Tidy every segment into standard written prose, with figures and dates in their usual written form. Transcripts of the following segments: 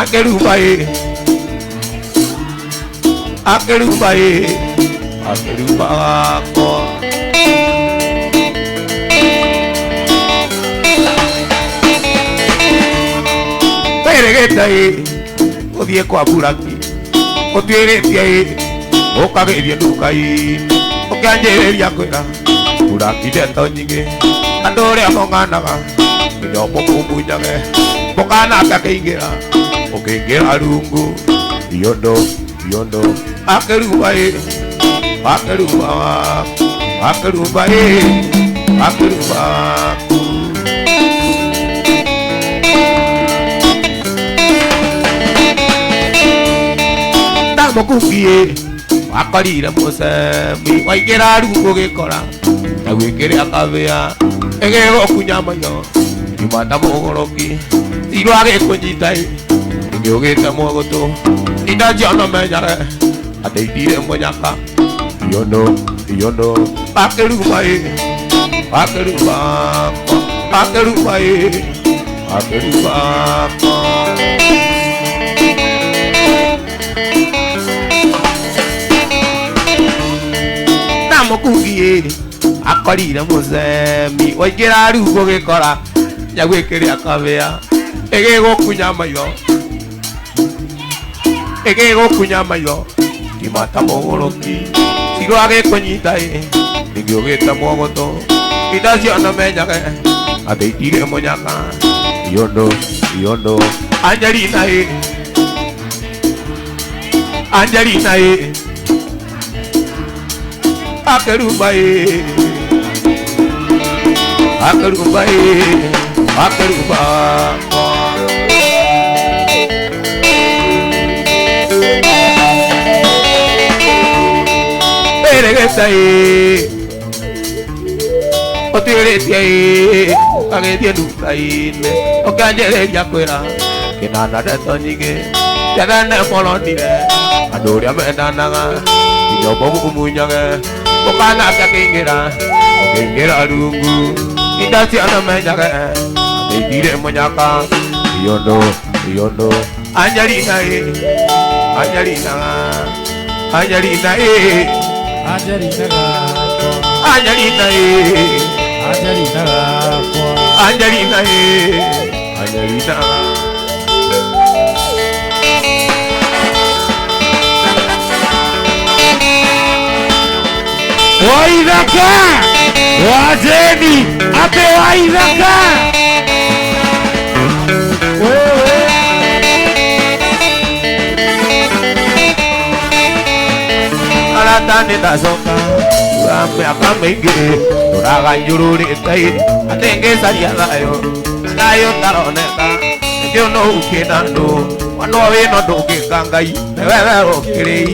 Akeruba ĩ, akeruba ĩ, akeruba wakwa. Wĩrĩgĩte ĩ gũthiĩ kwa buraki, ũtuĩrĩtie ĩ ũkagĩthiĩ nduka-inĩ, ũkĩanjĩrĩria kwĩra buraki ndeto nyingĩ, andũ ũrĩa mong'anaga nginya mũkumunyage, mũkanake akĩingĩra, ũkĩingĩra rungu iondo iondo, akeruba ĩ, akeruba waku, akeruba ĩ, akeruba waku. Ndamũkungiĩ wakorire mũcemi, waingĩra rungu gĩkora na gwĩkĩrĩa kabĩa, ĩgĩgũkunya maitho nyuma ta mũgũrũki, tirwo agĩkũnyita ĩ ĩngĩũgĩte mũgũtũ, inda ciono menyage atĩ itirĩ mũnyaka, iondo iondo, akeruba ĩ, akeruba wakwa, akeruba ĩ, akeruba wakwa. Ndamũkungiĩ akorire mũcemi, waingĩra rungu gĩkora nyagwĩkĩrĩa kabĩa, ĩgĩgũkunya maitho, ĩgĩgũkunya maitho kima ta mũgũrũki, tirwo agĩkũnyita ĩ nĩngĩũgĩte mũgũtũ, inda ciona menyage atĩ itirĩ mũnyaka, iondo iondo, Angelina ĩ, Angelina ĩ, akeruba ĩ, akeruba ĩ, akeruba wakwa. Wĩrĩgĩte ĩ ũtuĩrĩtie ĩ ũkagĩthiĩ nduka-inĩ, ũkĩanjĩrĩria kwĩra kĩnanda ndeto nyingĩ, ciathane moronire andũ ũrĩa mendanaga nginya mũmumunyage, mũkanake akĩingĩra, ũkĩingĩra rungu inda ciana menyage atĩ itirĩ mũnyaka, iondo iondo, Angelina ĩ, Angelina, Angelina ĩ, Angelina gakwa, Angelina ĩ, Angelina gakwa. Angelina ĩ, Angelina. Waithaka wajeni ape waithaka wewe. Arata nĩ ndacoka wa mĩaka mĩingĩ, ndũraganjũrũrĩte ĩ atĩ ngĩcaria thayũ, thayũ taroneka, nĩkĩo no ukĩna andũ mwana wĩno ndũngĩka Ngai nĩwe we ũkĩrĩi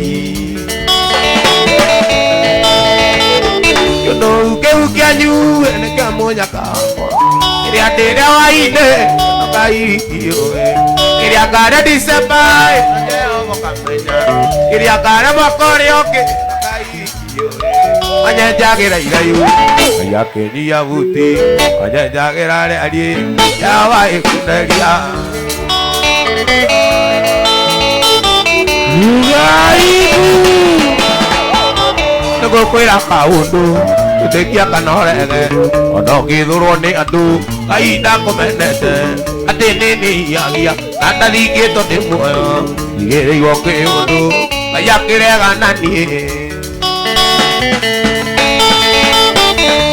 kĩndũ kĩu kĩanyu nĩkĩo mũnyaka wakwa, kĩrĩa ndĩrĩa waine ndũkaikio kĩrĩa ngarĩa Disemba mũkamenya, kĩrĩa ngarĩa mwaka ũrĩa ũngĩ ndũkaikio anyenjagĩra irayu Ngai akĩnyia buti, anyenjagĩra rĩariĩ yawa ĩkuneria. Ugaibu Nĩgũkwĩra kaũndũ tũtĩkia kana ũrege, ona ũngĩthũrwo nĩ andũ Ngai ndakũmenete, atĩ nĩ nĩhiagia na ndathingĩtwo ndĩ muoyo, igĩrĩirwo kĩũndũ Ngai akĩregana niĩ,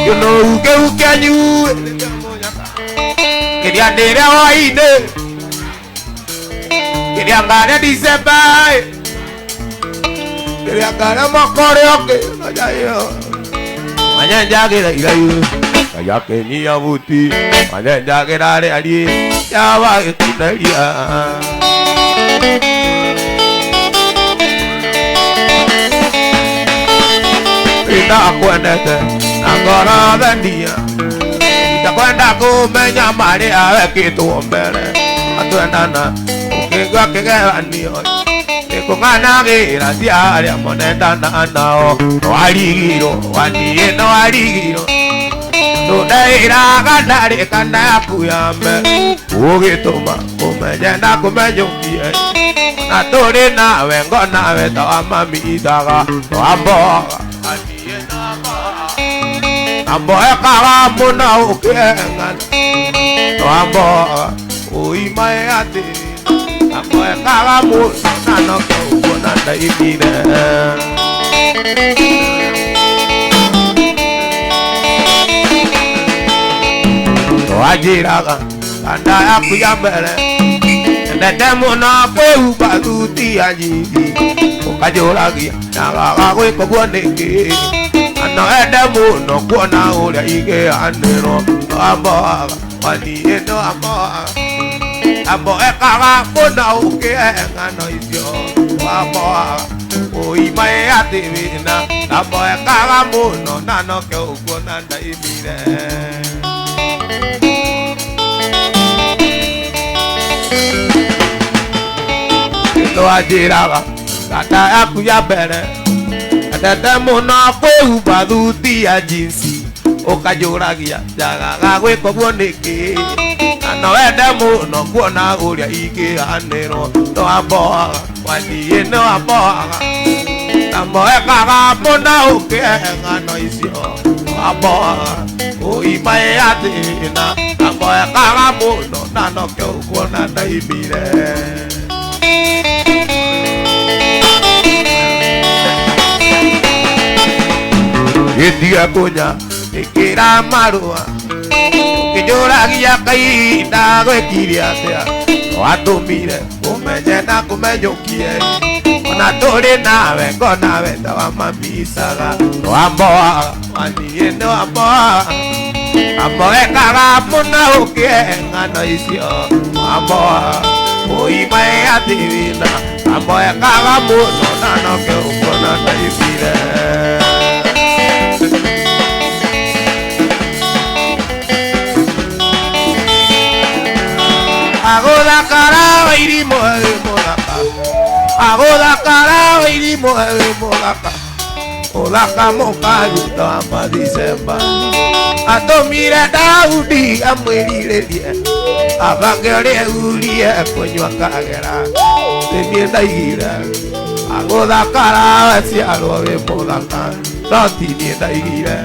kĩndũ kĩu kĩanyu kĩrĩa ndĩrĩa hwainĩ, kĩrĩa ngarĩa Disemba, kĩrĩa ngarĩa mwaka ũrĩa ũngĩ, manyenjagĩra irayu Ngai akĩnyia buti, manyenjagĩra rĩariĩ yawa gĩkuneria. Ndakwendete na ngoro thenia, ndakwenda kũmenya marĩa wekĩtwo mbere, atwendana ũkĩigua kĩgeranio nĩkũng'anagĩra cia arĩa monendana nao, nĩwarigirwo waniĩ, nĩwarigirwo. Ndũndeĩraga ndarĩ kana yaku ya mbere ũgĩtũma kũmenye na kũmenyũkie na tũrĩ nawe ngonawe ta wa mami ithaga twamboga amboekaga mũno ũkĩeng'ana twamboga ũimae atĩ amboekaga mũno na nokĩo ũkuona ndaimire. Twajiraga kanda yaku ya mbere endete mũno kwĩhumba thuti ya nyithi ũkanjũragia nyagaga gwĩka ũguo nĩkĩ na ende mũno kuona ũrĩa ingĩanĩrwo twamboaga waniĩ twamboaga amboekaga mũno ũkĩhe ng'ano icio twamboaga ũimae atĩ wĩna amboekaga mũno na nokĩo ũkuona ndaimire. Twajiraga kanda yaku ya mbere endete mũno kwĩhumba thuti ya jinsi ũkanjũragia njagaga gwĩka ũguo nĩkĩ na no wende mũno kuona ũrĩa ingĩanĩrwo twamboaga waniĩ nĩwamboaga tamboekaga mũno ũkĩhe ng'ano icio twamboaga ũimae atĩna tamboekaga mũno na nokĩo ũkuona ndaimire. Gĩtiga kũnya ĩkĩra marũa ũkĩnjũragia kahinda gwĩkire atĩa watũmire kũmenye na kũmenyũkie ona tũrĩ nawe ngonawe ta wa mamicaga twamboaga waniĩ nĩwamboaga amboekaga mũno ũkĩhe ng'ano icio twamboaga ũimae atĩ wĩna amboekaga mũno na nokĩo ũkuona ndaimire. Agũthakara wairimũ wĩ mũthaka agũthakara wairimũ wĩ mũthaka ũthaka mũkaruta wa Mathicemba atũmire Daudi amwĩrirĩrie abange ũrĩa urie kũnyua kagera nĩniĩ ndaigire agũthakara waciarwo wĩ mũthaka no ti niĩ ndaigire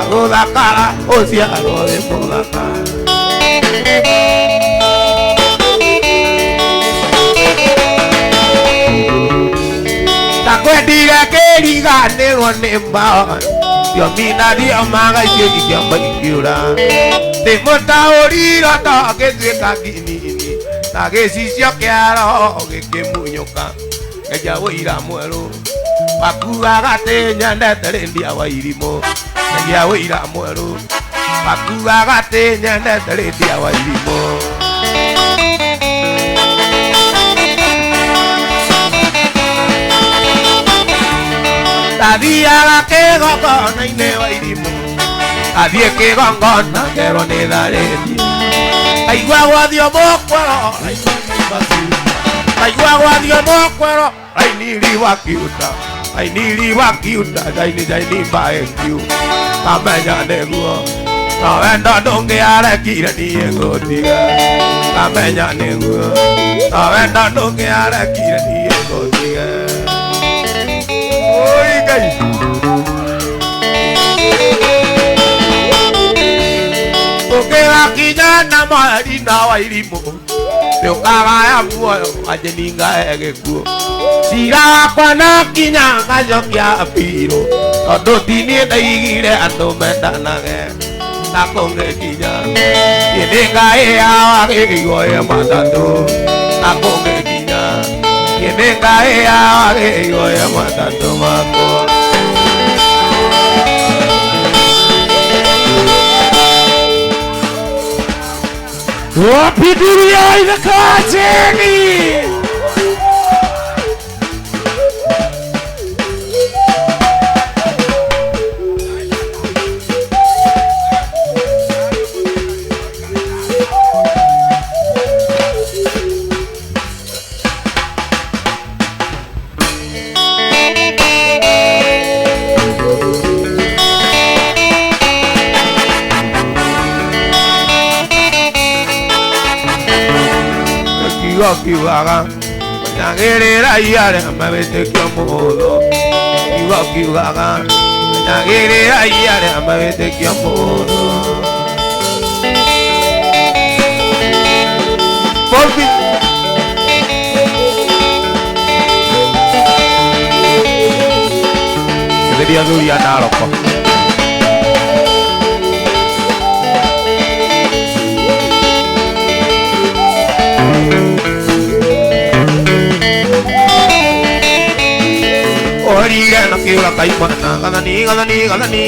agũthakara ũciarwo wĩ mũthaka. Ndakwendire kĩriganĩrwo nĩ mbao ciomina thiomaga icio ikĩamba ikiũra ndĩmũtaũriro to gĩtuĩka nginini na gĩcicio kĩa roho gĩkĩmunyũka ngeja wũira mwerũ wakuaga atĩ nyendete rĩndia wa irimũ ngeja wũira mwerũ wakuaga atĩ nyendete rĩndia wa irimũ. Tathiaga kĩgongona-inĩ wa irimũ athiĩ kĩgongona kerwo nĩ tharĩtie kaigua gwathio mũkwero kaigua gwathio mũkwero ainiri wakiuta ainiri wakiuta jaini jaini mbaekiu kamenya nĩguo no wendo ndũngĩarekire niĩ ngũtiga kamenya nĩguo no wendo ndũngĩarekire niĩ ngũtiga. Oi Ngai ũkĩgakinya na mweri na wa irimũ nĩũkagaya muoyo anjĩningae gĩkuũ cira wakwa no kinya ngacokia birũ tondũ ti niĩ ndaigire andũ mendanage na kũngĩkinya niĩ nĩngaĩawa gĩigwo ĩ matatũ na kũngĩkinya niĩ nĩngaĩawa gĩigwo ĩ matatũ makwa. Wapidiria ithaka Jeni. Kiugo kiugaga menyagĩrĩrai arĩa mawĩtĩkio mũhũthũ. Kiugo kiugaga menyagĩrĩrai arĩa mawĩtĩkio mũhũthũ. Bobby Getheria athuri a Naroko. Orire na kĩũra kaimana gathani gathani gathani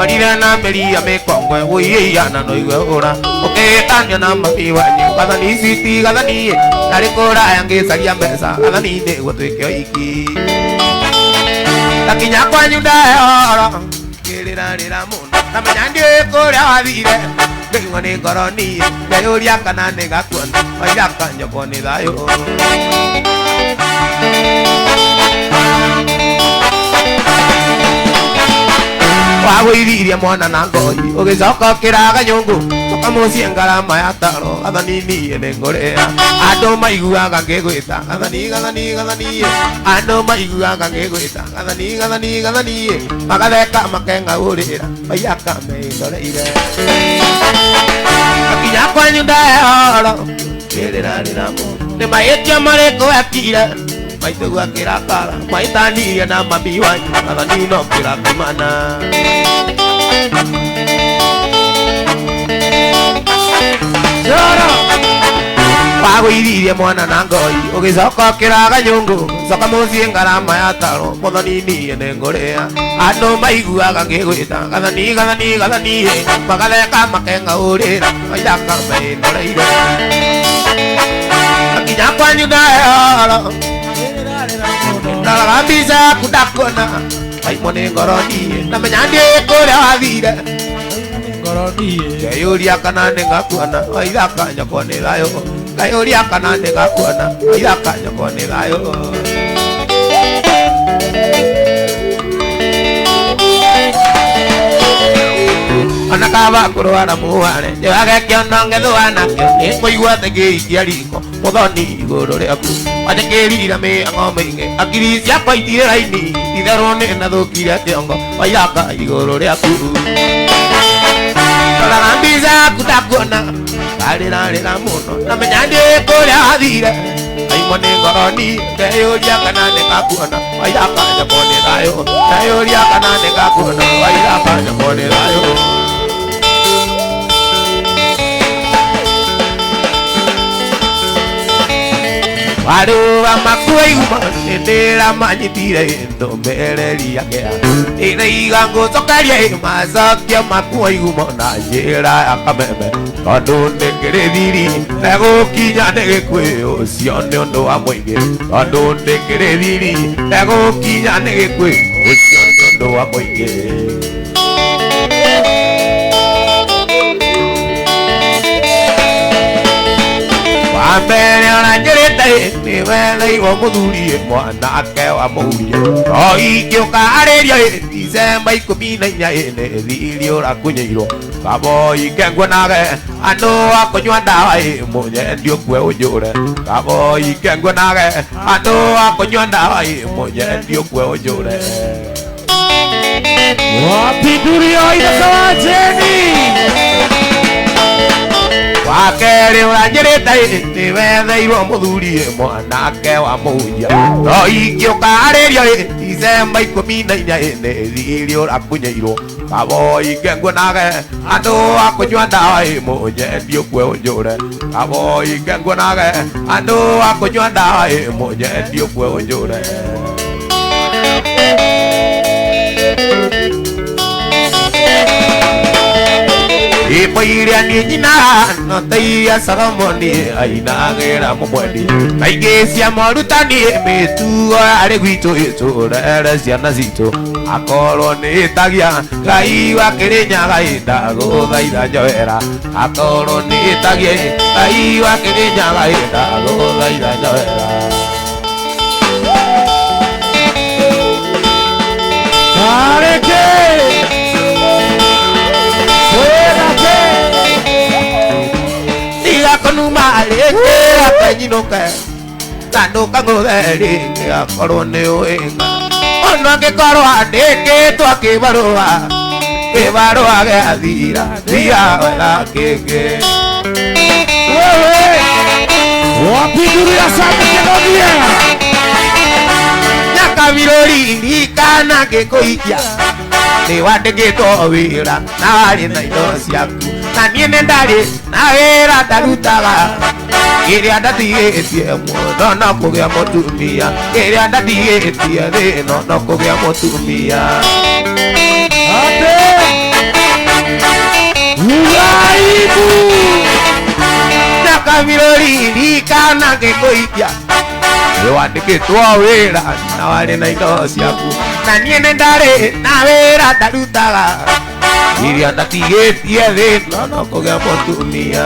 orire na mĩri ya mĩkongwe wũiyĩiyana no igue ũra ũkĩĩtania na mami wanyu gathani citi gathani narĩ kũraya ngĩcaria mbeca gathani nĩguo twĩke ũhiki takinya kwanyu ndahoro ngĩrĩrarĩra mũno namenya ndiũĩ kũrĩa wathire ngĩigua nĩ ngoro niĩ ngeyũria kana nĩngakuona waithaka njokwo nĩ thayũ. Wagũithirie mwana na ngoi ũgĩcoka ũkĩraga nyũngũ coka mũciĩ ngarama ya taro gathani niĩ nĩngũrĩa andũ maiguaga ngĩgwĩta gathani gathani gathani andũ maiguaga ngĩgwĩta gathani gathani gathani magatheka makeng'aũrĩra maiyaka meĩndoreire akinya kwanyu ndahoro ngĩrĩrarĩra mũno nĩ mahĩtia marĩkũ ekire maitũguo akĩrakara maitanirie na mami wanyu gathani no kĩrakumana. Wagũithirie mwana na ngoi ũgĩcoka ũkĩraga nyũngũ coka mũciĩ ngarama ya taro mũthoni niĩ nĩngũrĩa andũ maiguaga ngĩgwĩta gathani gathani gathani magatheka makeng'aũrĩra maithaka meĩndoreire akinya kwanyu ndahoro ndoraga mbica yaku ndakuona aimwo nĩ ngoro niĩ namenya ndiũĩ kũrĩa wathire ngeyũria kana nĩngakuona waithaka njokwo nĩ thayũ ngeyũria kana nĩngakuona waithaka njokwo nĩ thayũ. Ona kaba kũrwara mũware njũage kĩondo ngethũa nakĩo nĩngũigua thĩngĩikia riko mũthoni igũrũ rĩaku wanjĩkĩrire mĩang'o mĩingĩ akiri ciakwa itirĩ raini itherũ nĩ nathũkire kĩongo waithaka igũrũ rĩaku ndoraga mbica yaku ndakuona ngarĩrarĩra mũno namenya ndiũĩ kũrĩa wathire aimwo nĩ ngoro niĩ ngeyũria kana nĩngakuona waithaka njokwo nĩ thayũ ngeyũria kana nĩngakuona waithaka njokwo nĩ thayũ. Warũa makua iguma nĩndĩramanyitire ndũmĩrĩri yake ndĩraiga ngũcokeria macokio makua iguma na njĩra ya kameme tondũ ndĩkĩrĩ thiri ndegũkinya nĩ gĩkuĩ ũcio nĩ ũndũ wa mũingĩ tondũ ndĩkĩrĩ thiri ndegũkinya nĩ gĩkuĩ ũcio nĩ ũndũ wa mũingĩ. Wambere ũranjĩrĩte nĩwetheirwo mũthuri mwanake wa mũhunjia no ingĩũka arĩria Dicemba 14 nĩ thiri ũrakunyĩirwo kaboi kenguonage andũ a kũnyua ndawa mũnyendi ũkue ũnjũre kaboi kenguonage andũ a kũnyua ndawa mũnyendi ũkue ũnjũre. Wapindurio ithakawajeni Wakerĩ ũranjĩrĩte nĩwetheirwo mũthuri mwanake wa mũhunjia no ingĩũka arĩria Dicemba 14 nĩ thiri ũrakunyĩirwo kaboi kenguonage andũ a kũnyua ndawa mũnyendi ũkue ũnjũre kaboi kenguonage andũ a kũnyua ndawa mũnyendi ũkue ũnjũre. Ipoiria ni nyina no teiria Solomoni ainagĩra mũmwendi kaingĩ cia morutani mĩtugo yarĩ gwitũ ĩtũrere ciana citũ akorwo nĩ ĩtagia Ngai wa Kĩrĩnyaga ndagũthaitha njohera akorwo nĩ ĩtagia Ngai wa Kĩrĩnyaga ndagũthaitha njohera. Kareke Tiga konuma aleke. Nyinũke na ndũkang'ũthe rĩngĩ akorwo nĩ ũĩnga ona angĩkorwo andĩkĩtwo kĩbarũa kĩbarũa gĩathira thia wetha kĩngĩ. Wewe wapinduria sana kenogia. Nyakabirũri ririkana ngĩkũikia nĩ wandĩkĩtwo wĩra na warĩ na indo ciaku na niĩ nĩ ndarĩ na wĩra ndarutaga kĩrĩa ndatigĩtie mũno no kũgĩa mũtumia kĩrĩa ndatigĩtie thĩno no kũgĩa mũtumia. Ate uraibu. Nyakabirũri ririkana ngĩkũikia nĩ wandĩkĩtwo wĩra na warĩ na indo ciaku na niĩ nĩ ndarĩ na wĩra ndarutaga iria ndatigĩtie thĩno no kũgĩa mũtumia.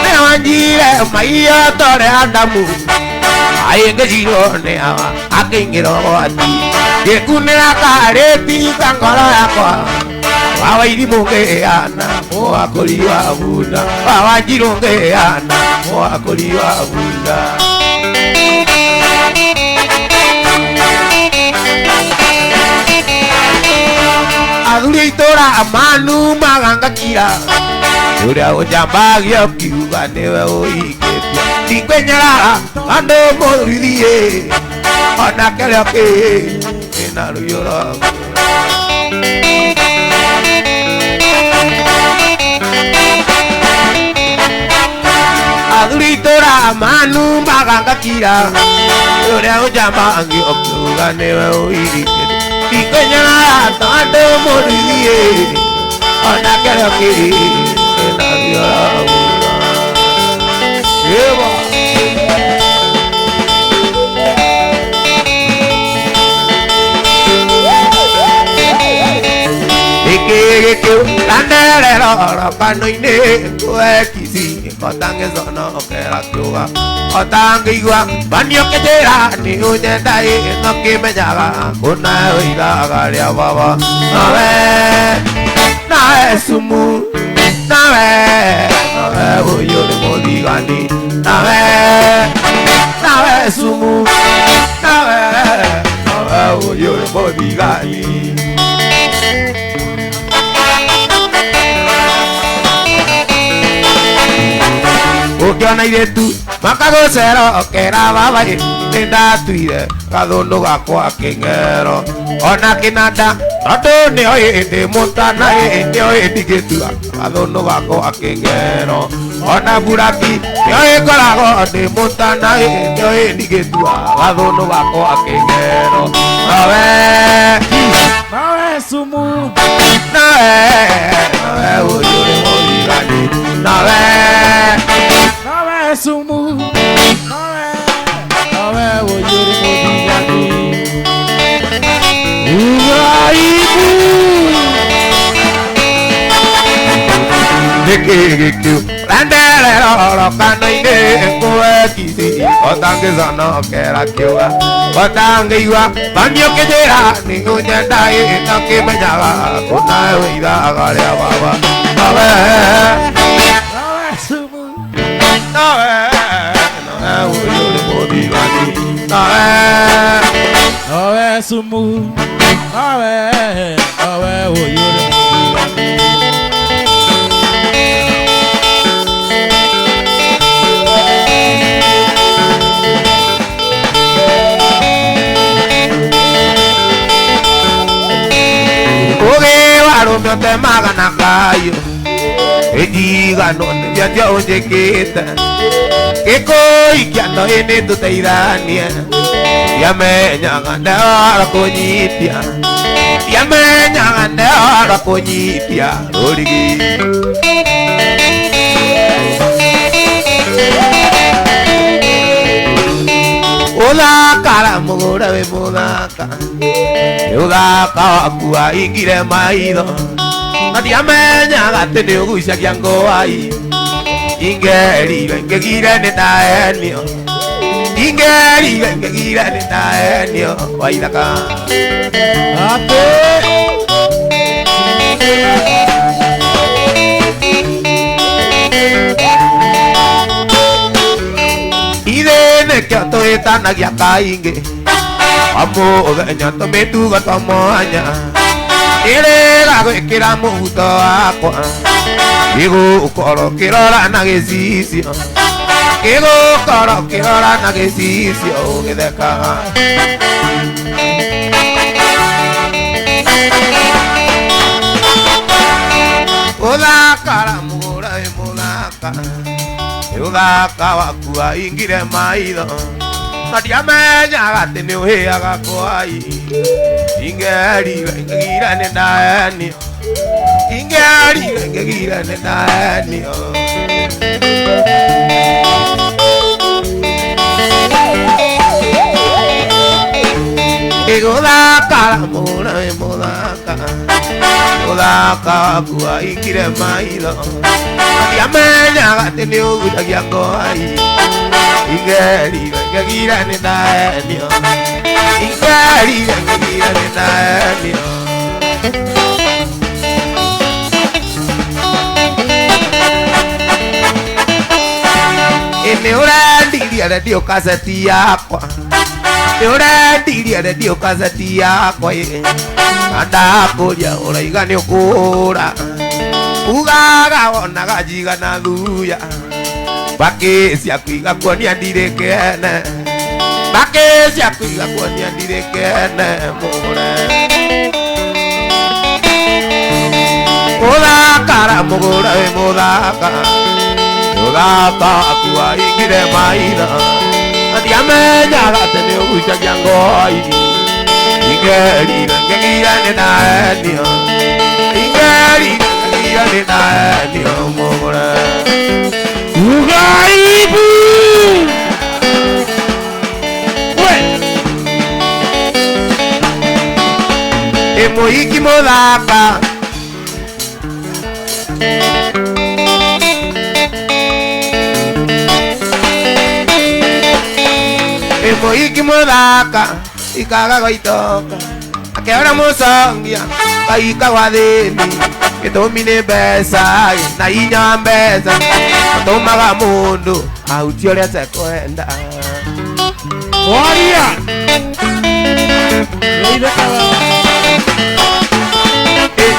Nĩwanjire maiyo tore Adamu aingĩcirwo nĩ awa akĩingĩra ũgwati ngĩkunĩra karĩti ka ngoro yakwa wawa irimũ ngĩana mwakũri wa bunda wawa njirũ ngĩana mwakũri wa bunda. Athuri a itũra manumaga ngakira ũrĩa ũnjambagia ũkiuga nĩwe ũhingĩtie ndikwĩnyarara andũ mũruithie ona kĩrĩa kĩ na rũhiũ rwaku. Athuri itũra manumaga ngakira ũrĩa ũnjambagia ũkiuga nĩwe ũhingĩtie ndikwĩnyarara andũ mũruithie ona kĩrĩa kĩ na rũhiũ rwaku. Eva. Ikigikio landerero kano-inĩ wekisi otangĩconokera kiuga otangĩigua baniũkĩnjĩra nĩ ũnyenda ĩ no kĩmenyaga kũna ũigaga rĩa baba nawe nawe sumu nawe nawe ũyũ nĩ mũthigani nawe nawe sumu nawe nawe ũyũ nĩ mũthigani. Ũkĩona airĩtu makagũcerokera baba ĩ nĩ ndatuire gathũndũ gakwa kĩng'ero ona kĩnanda tondũ nĩoĩ ndĩ mũtana ĩ nĩoĩ ndingĩtua gathũndũ gakwa kĩng'ero ona buraki nĩoĩ ngoragwo ndĩ mũtana ĩ nĩoĩ ndingĩtua gathũndũ gakwa kĩng'ero nawe nawe sumu nawe nawe ũyũ nĩ mũthigani nawe nawe sumu nawe nawe ũyũ nĩ mũthigani. Uraibu. Nĩkĩgĩkĩu landerero kano-inĩ ngũwekisi otangĩconokera kĩuga otangĩigua baniũkĩnjĩra nĩ ũnyenda ĩ no kĩmenyaga kũna ũithaga rĩa baba nawe nawe sumu nawe nawe ũyũ nĩ mũthigani nawe nawe sumu nawe nawe ũyũ nĩ mũthigani. Ũgĩ wa arũme ũtemaga na kayũ ĩnjigano nĩcio ũnjĩkĩte gĩkũikia no ĩnĩ tũteithanie ndiamenyaga ndehora kũnyitia ndiamenyaga ndehora kũnyitia rũrigi. Ũthakara mũgũre wĩ mũthaka nĩ ũthaka waku waingire maitho na ndiamenyaga atĩ nĩ ũgucagia ngũai ingeriwe ngĩgire nĩ ndahenio ingeriwe ngĩgire nĩ ndahenio waithaka. Ate. Ithe nĩkĩo twĩtanagia kaingĩ Amũthenya tũmĩtugo twa mwanya Ĩrĩga gwĩkĩra mũhuto wakwa Gĩgũkorwo kĩrora na gĩcicio Gĩgũkorwo kĩrora na gĩcicio ũgĩthekaga Ũthakara mũgũra wĩ mũthaka Ũthaka waku waingire maitho Na ndiamenyaga atĩ nĩ ũhĩaga kwai Ingerire ngĩgira nĩ ndahenio Ingerire ngĩgira nĩ ndahenio Ĩgũthakara mũgũra wĩ mũthaka Ũthaka waku waingire maitho Ndiamenyaga atĩ nĩ ũgucagia ngwai Ingerire ngĩgira nĩ ndahenio Ingerire ngĩgira nĩ ndahenio Nĩ ũrendirie redio kaseti yakwa Nĩ ũrendirie redio kaseti yakwa Na ndakũria ũraiga nĩ ũkũra Ugaga wonaga njigana thuya Mbakĩ ciaku igakuonia ndirĩ kĩene Mbakĩ ciaku igakuonia ndirĩ kĩene mũgũre Mũthakara mũgũre wĩ mũthaka Mũthaka waku waingire maitho Na ndiamenyaga atĩ nĩ ũgucagia ngoi Ingerire ngĩgira nĩ ndahenio Ingerire ngĩgira nĩ ndahenio mũgũre Ugaibu We Ĩmũhiki mũthaka Ĩmũhiki mũthaka ikaga gwaitoka Akĩona mũcongia kaika gwa thĩni Gĩtũmi nĩ mbeca na hinya wa mbeca Ũtũmaga mũndũ ahutie ũrĩa atekwenda Waria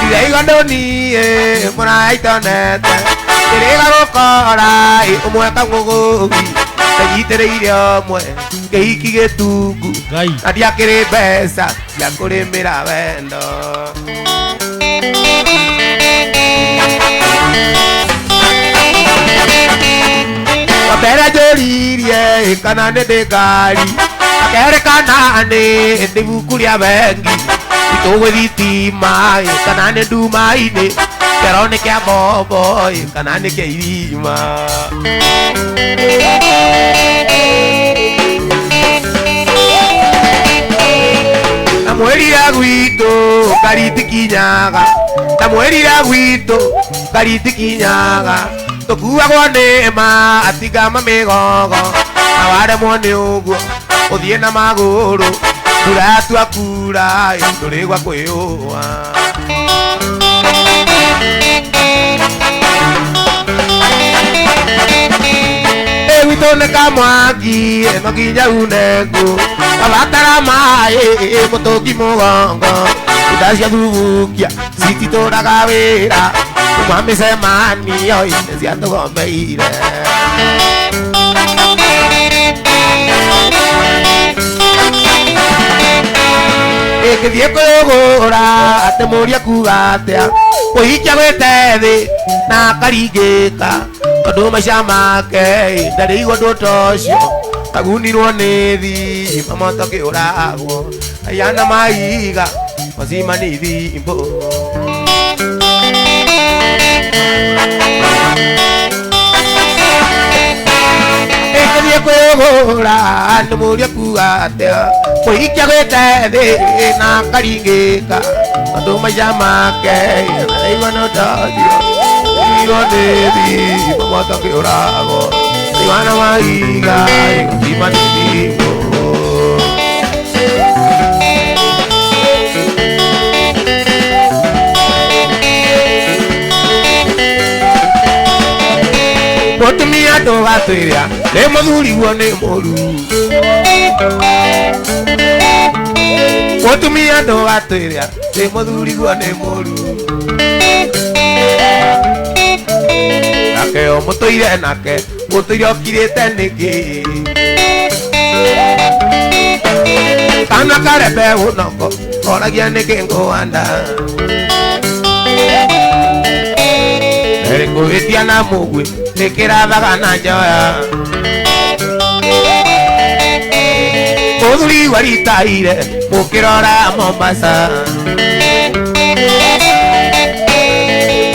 Ndĩraiga ndũniĩ mũraya itonete Ndĩrĩga gũkora ũmwe kamũgũgi Ndanyitĩrĩire ũmwe kĩhiki gĩtungu Ngai Na ndiakĩrĩ mbeca cia kũrĩmĩra wendo Wambere njũririe kana nĩ ndĩ ngari Akerĩ kana nĩ ndĩ ibuku rĩa bengi Itũgwĩ thitima kana nĩ nduma-inĩ Kĩoro nĩ kĩa mbombo kana nĩ kĩa irima Ndamwĩrire gwitũ ngari itikinyaga Ndamwĩrire gwitũ ngari itikinyaga Tũkuagwo nĩ ma atigama mĩgogo Na waremwo nĩ ũguo ũthiĩ na magũrũ Mbura yatua kura ndũrĩ gwa kwĩyũa Gwitũ nĩ kamwangi no nginya une ngũ Abatara maĩ mũtũngi mũgongo Indo cia thubukia cititũraga wĩra Kuma mĩcemanio nĩ ciatũgomeire Ĩngĩthiĩ kwĩgũra atĩ mũria kuga atĩa Kũhikia gwĩte thĩ na akaringĩka Tondũ maica make ndarĩ igua ũndũ ta ũcio Tagunirwo nĩ thima moto kĩũragwo Ayana maiga mazima nĩ ithimbo Ĩngĩthiĩ kwĩgũra nĩ mũria kuga atĩa Kũhikia gwĩte thĩ na akaringĩka Tondũ maica make ndarĩ igua ũndũ ta ũcio Tagunirwo nĩ thima moto kĩũragwo Ayana maiga mazima nĩ ithimbo Mũtumia ndũgatwĩra nĩ mũthuriguo nĩ mũru. Mũtumia ndũgatwĩra nĩ mũthuriguo nĩ mũru. Nake o mũtũire nake mũtũire ũkirĩte nĩkĩ? Kana karembe ũnoko koragia nĩkĩ ngũhanda. Erĩ ngũhĩtia na mũgwĩ nĩkĩrathaga na njoya. Mũthuri waritaire mũkĩrora Mombasa.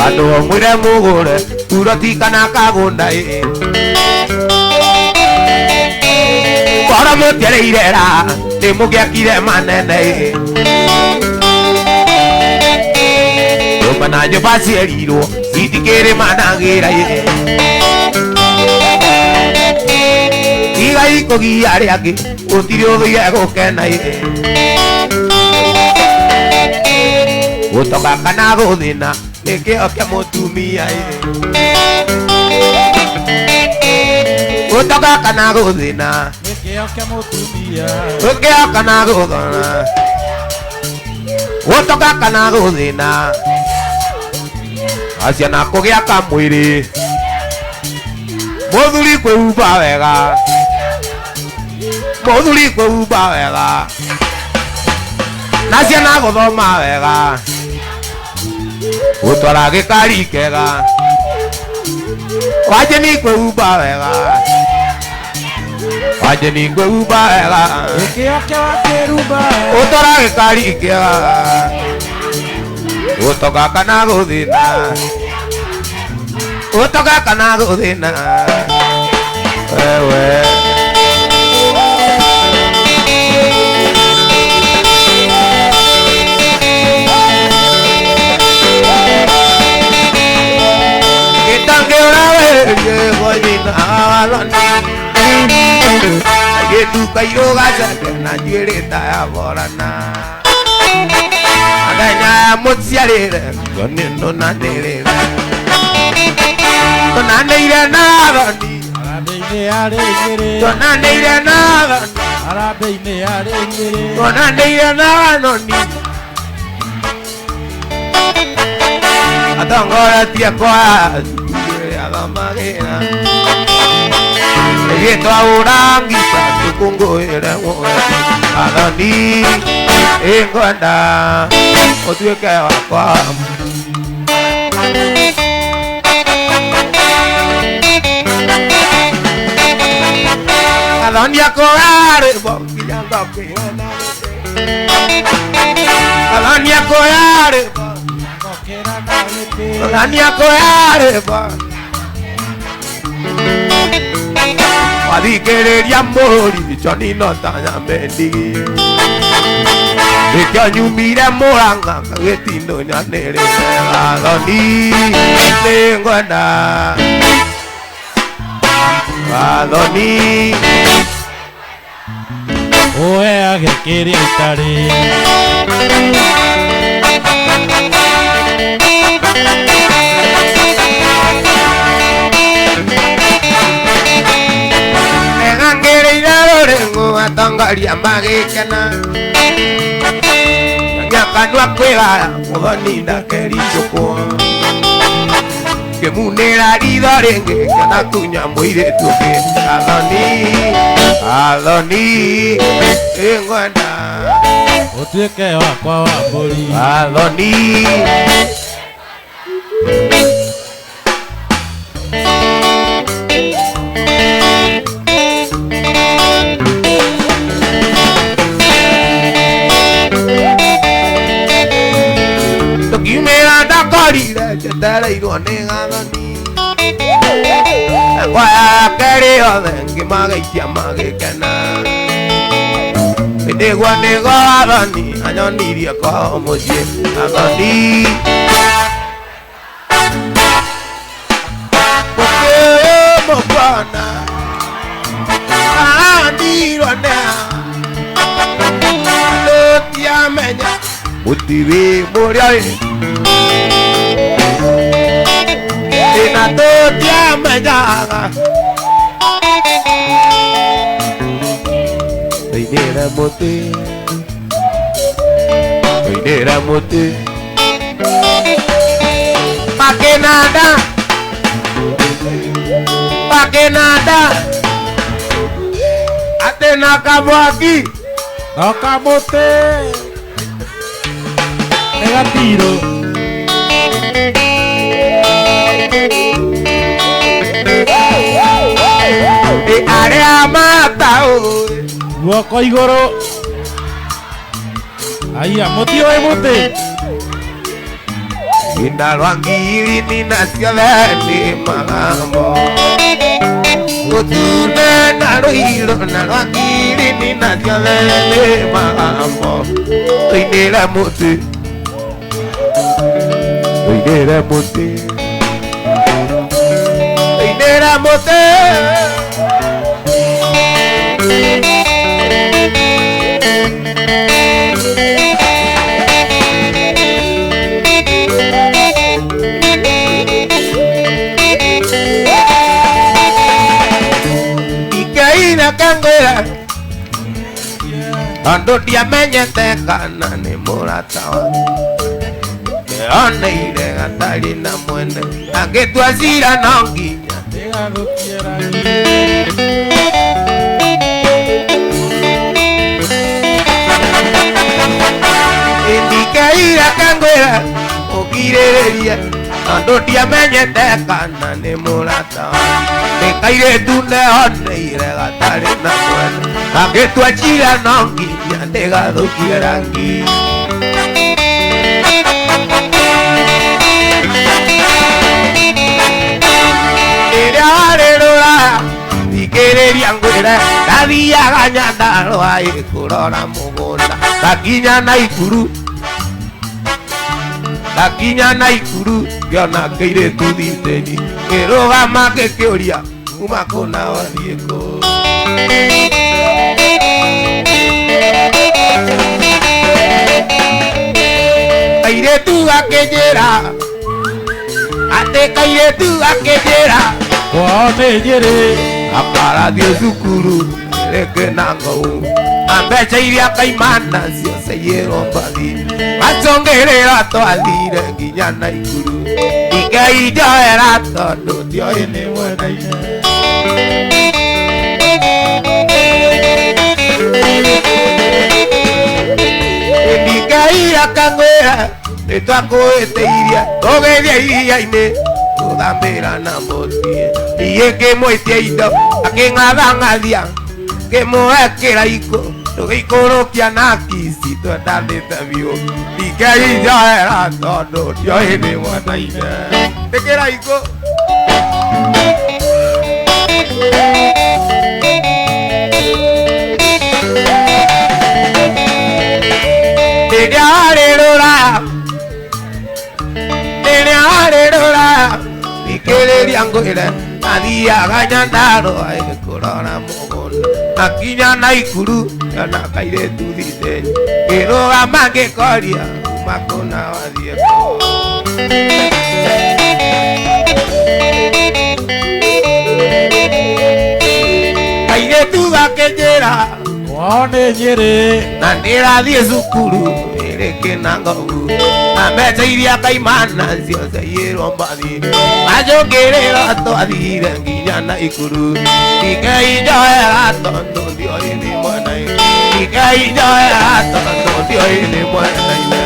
Andũ mwĩre mũgũre uroti kana kagũnda ĩ. Koro mũtiarĩire ra nĩ mũgĩakire manene ĩ. Nyũmba na nyũmba cierirwo citikĩrĩ managĩra ĩ. Tigai kũgia arĩa angĩ gũtirĩ ũthũire gũkena ĩ. Gũtoka kana gũthĩna nĩ kĩo kĩa mũtumia ĩ. Gũtoka kana gũthĩna nĩ kĩo kĩa mũtumia. Gũkĩo kana gũthona. Gũtoka kana gũthĩna. Aciana kũgĩa kamwĩrĩ. Mũthuri kwĩhumba wega. Mũthuri kwĩhumba wega. Na ciana gũthoma wega. Gũtwara gĩkari kega. Wanjĩni kwĩhumba wega. Wanjĩni kwĩhumba wega. Nĩ kĩo kĩa wakĩrumba. Gũtwara gĩkari kega. Gũtoka kana gũthĩna. Gũtoka kana gũthĩna. Wewe. Gĩtangĩũra wĩrie gũthĩna wathani. Agĩtuka irũgaceke na njuĩrĩ ta ya borana. Athenya mũciarĩre ngoni nũnanĩrĩre. Tũnanĩire na athoni. Harambee-inĩ yarĩ igĩrĩ. Tũnanĩire na athoni. Harambee-inĩ yarĩ igĩrĩ. Tũnanĩire na athoni. Atongoretie kwa athomagĩra. Ĩgĩtwa ũrangita tũkũngũĩre mũgeni. Athoni ĩngwenda ũtuĩke wakwa. Athoni akwa rwĩmbo nginya ngokĩra na gĩtĩ. Athoni akwa rwĩmbo Ngokĩra na gĩtĩ. Athoni akwa rwĩmbo. Wathikĩrĩria mũrori Johnny no ta nyambe ndigi. Nĩkĩo nyumire Mũrang'a gĩtindũ nyanĩrĩre. Athoni nĩngwenda. Athoni. Ũheage kĩrĩa itarĩ. Ng'ang'ĩrĩire rũrĩngũ atongoria magĩkena. Nyakanua kwĩgaya mũthoni ndakericũkwo. Ngĩmunĩra ritho rĩngĩ ngĩona kunya mũirĩtu ũngĩ. Athoni, athoni, ĩngwenda. Ũtuĩke wakwa wa mbũri. Athoni. Tũkiumĩra ndakorire njetereirwo nĩ gathoni. Ngwa yake yothe ngĩmageitia magĩkena. Nĩguo nĩguo athoni anyonirie kwao mũciĩ. Athoni. Mũciĩ ũyũ mũkuona ahandirwo nĩ tũtiamenya mũtiwĩ mũrĩa ĩ. Ĩna tũtiamenya Ndingĩmenyaga Tũinĩre mũtĩ Tũinĩre mũtĩ Makinanda Makinanda Atĩ na kamwaki No kamũtĩ nĩ gatirũ Nĩ arĩa mataũĩ guoko igũrũ aya mũtiũĩ mũtĩ Ina rwa ngiri nina ciothe nĩ magambo Rũtune na rũirũ na rwa ngiri nina ciothe nĩ magambo Tũinĩre mũtĩ Tũinĩre mũtĩ Tũinĩre mũtĩ Ikeire kangwĩra tondũ ndiamenyete kana nĩ mũrata wakwa Ndĩoneire gatarĩ na mwene angĩtua cira no nginya ndĩgathũkie rangi Ndikeire kangwĩra ũkirĩrĩrie tondũ ndiamenyete kana nĩ mũrata wakwa Nĩ kairĩtu ndeoneire gatarĩ na mwene angĩtua cira no nginya ndĩgathũkie rangi Rĩrĩa warĩ rũraya thikĩrĩria ngwĩre ndathiaga Nyandarũa kũrora mũgũnda ngakinya Naikuru ngakinya Naikuru ngĩona kairĩtu thitĩni ngĩrũgama ngĩkĩũria uma kũ na wathiĩ kũ Kairĩtu gakĩnjĩra atĩ kairĩtu gakĩnjĩra kwao nĩ Nyĩrĩ akarathiĩ cukuru rĩngĩ na ngau na mbeca iria kaima nacio caiyĩrwo mbathi gacũngĩrĩra twathire nginya Naikuru ikeinjoera tondũ ndioĩ nĩ mwena-inĩ Ndikeira kangwĩra nĩtwakũĩtĩirie tũgĩthiĩ iria-inĩ gũthambĩra na mũtĩ niĩ ngĩmwĩtia indo akĩng'athang'athia ngĩmũhe kĩraikũ tũgĩikũrũkia na kici twendanĩte biũ ndikeinjoera tondũ ndioĩ nĩ mwena-inĩ nĩ kĩraikũ Rĩrĩa warĩ rũraya rĩrĩa warĩ rũraya thikĩrĩria ngwĩre ndathiaga Nyandarũa kũrora mũgũnda ngakinya Naikuru ngĩona kairĩtu thitĩni ngĩrũgama ngĩkoria uma kũ na wathiĩ kũ Kairĩtu gakĩnjĩra kwao nĩ Nyĩrĩ na ndĩrathiĩ cukuru ĩrĩkĩ na ngau na mbeca iria kaima nacio caiyĩrwo mbathi gacũngĩrĩra twathire nginya Naikuru ndikeinjoera tondũ ndioĩ nĩ mwena-inĩ ndikeinjoera tondũ ndioĩ nĩ mwena-inĩ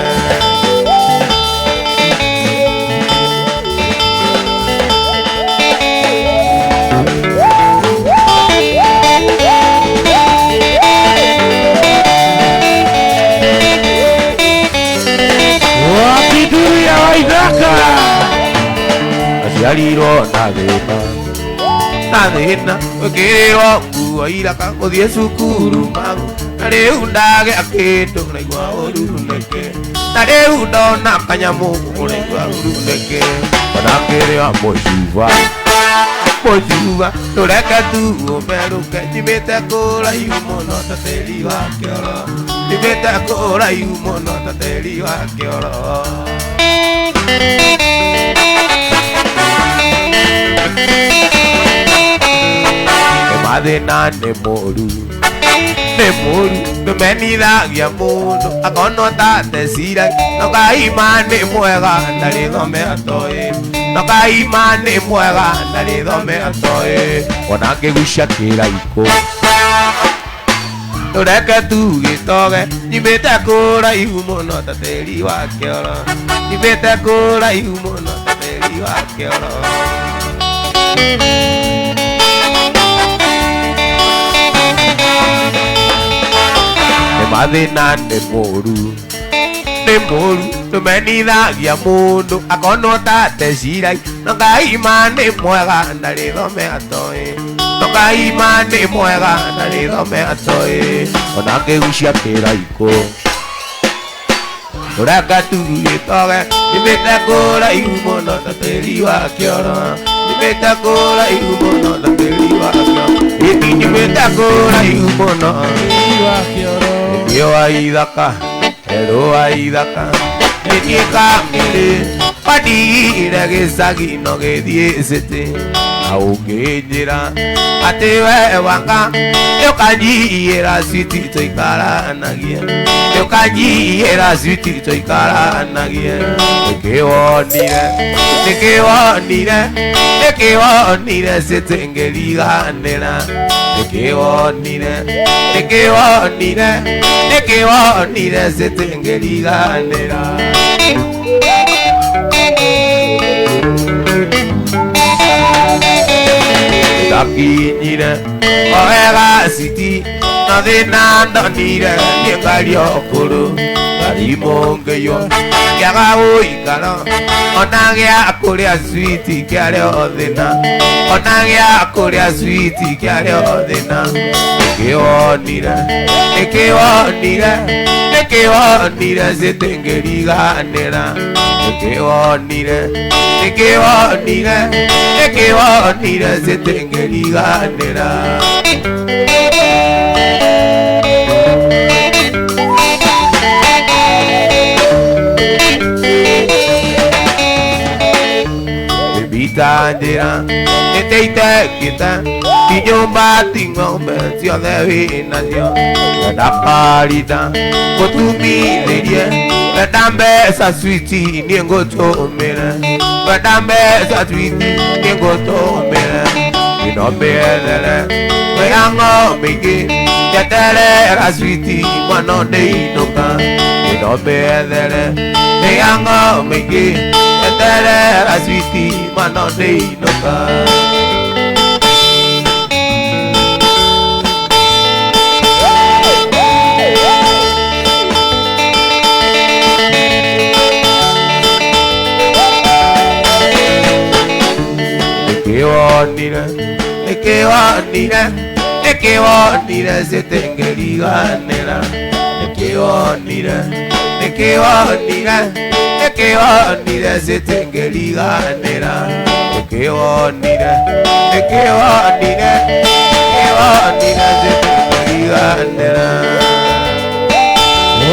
Wakiduru ya Waithaka aciarirwo na thĩna na thĩna ũkĩrĩrwo nguo iraka gũthiĩ cukuru magu na rĩu ndagĩa kĩndũ naigua ũru nĩkĩ na rĩu ndona kanyamũ ũraigua ũru nĩkĩ ona kĩrĩa mũcuba mũcuba tũreke tu ũmerũke nyimĩte kũraihu mũno ta tĩri wa kĩoro nyimĩte kũraihu mũno ta tĩri wa kĩoro Mathĩna nĩ mũru nĩ mũru ndũmenithagia mũndũ akonwo ta tecira no kaima nĩ mwega ndarĩ thome atoĩ no kaima nĩ mwega ndarĩ thome atoĩ ona ngĩgucia kĩraikũ reke tu gĩtoge nyimĩte kũraihu mũno ta tĩri wa kĩoro nyimĩte kũraihu mũno ta tĩri wa kĩoro. Nĩ mathĩna nĩ mũru nĩ mũru ndũmenithagia mũndũ akonwo ta tecirai no kaima nĩ mwega ndarĩ thome atoĩ no kaima nĩ mwega ndarĩ thome atoĩ ona ngĩgucia kĩraikũ reke tu gĩtoge nyimĩte kũraihu mũno ta tĩri wa kĩoro nyimĩte kũraihu mũno ta tĩri wa kĩoro ĩti nyimĩte kũraihu mũno Tĩri wa kĩoro. Niĩ wa ithaka erũ wa ithaka nĩniĩ kamĩrĩ wandigire gĩcagi no gĩthiĩ cĩtĩ na ũngĩnjĩra atĩ we wanga nĩũkanjiyĩra cwiti tũikaranagie nĩũkanjiyĩra cwiti tũikaranagie nĩkĩwonire nĩkĩwonire nĩkĩwonire cĩtĩ ngĩriganĩra nĩkĩwonire nĩkĩwonire nĩkĩwonire cĩtĩ ngĩriganĩra. Ndakinyire o wega citi no thĩna ndonire niĩ ngaria ũkũrũ ngarimũ ngĩiywo ngĩaga gũikara ona gĩa kũrĩa switi kĩarĩ o thĩna ona gĩa kũrĩa switi kĩarĩ o thĩna nĩkĩwonire nĩkĩwonire nĩkĩwonire cĩtĩ ngĩriganĩra nĩkĩwonire nĩkĩwonire nĩkĩwonire cĩtĩ ngĩriganĩra. Bibita njĩra nĩtĩitekĩte ti nyũmba ti ng'ombe ciothe wĩnacio wenda karida ngũtumithĩrie wenda mbeca switi niĩ ngũtũmĩre wenda mbeca switi niĩ ngũtũmĩre ĩno mĩethere wĩra ng'ombe ingĩ njeterera switi mwana ndĩinũka ĩno mĩethere wĩra ng'ombe ingĩ njeterera switi mwana ndĩinũka. Nĩkĩwonire nĩkĩwonire nĩkĩwonire cĩtĩ ngĩriganĩra nĩkĩwonire nĩkĩwonire nĩkĩwonire cĩtĩ ngĩriganĩra nĩkĩwonire nĩkĩwonire nĩkĩwonire cĩtĩ ngĩriganĩra.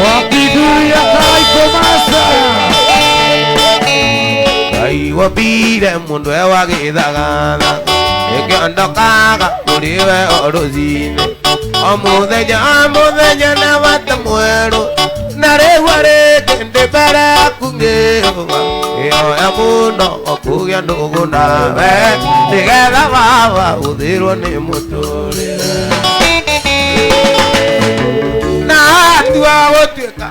Wakithuria Karaikũ Master. Ngai wombire mũndũ e wa gĩthagatha ĩkĩondokaga kũrĩ we o rũcinĩ o mũthenya o mũthenya na bata mwerũ na rĩu rĩngĩ ndĩ mbere yaku ngĩũga ngĩhoya mũno kũgĩa ndũgũ nawe nĩgetha baba ũthĩrwo nĩ mũtũrĩre na hatua gũtuĩka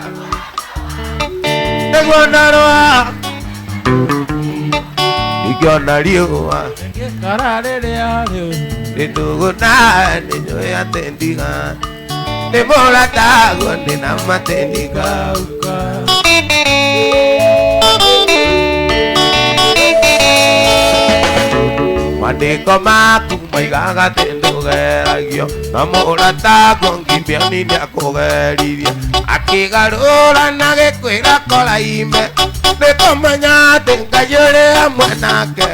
nĩguo ndarũa ingĩona riũa Ngĩkara rĩrĩa rĩu ndũgũ nawe nĩnjũĩ atĩ ndiga nĩ mũrataguo ndĩna matĩ ndigauka. Mandĩko maku maigaga atĩ ndũgeragio no mũrataguo Ngibioni nĩakũgeririe akĩgarũra na gĩkwĩra koraime nĩkũmenya atĩ Ngai ũrĩ hamwe nake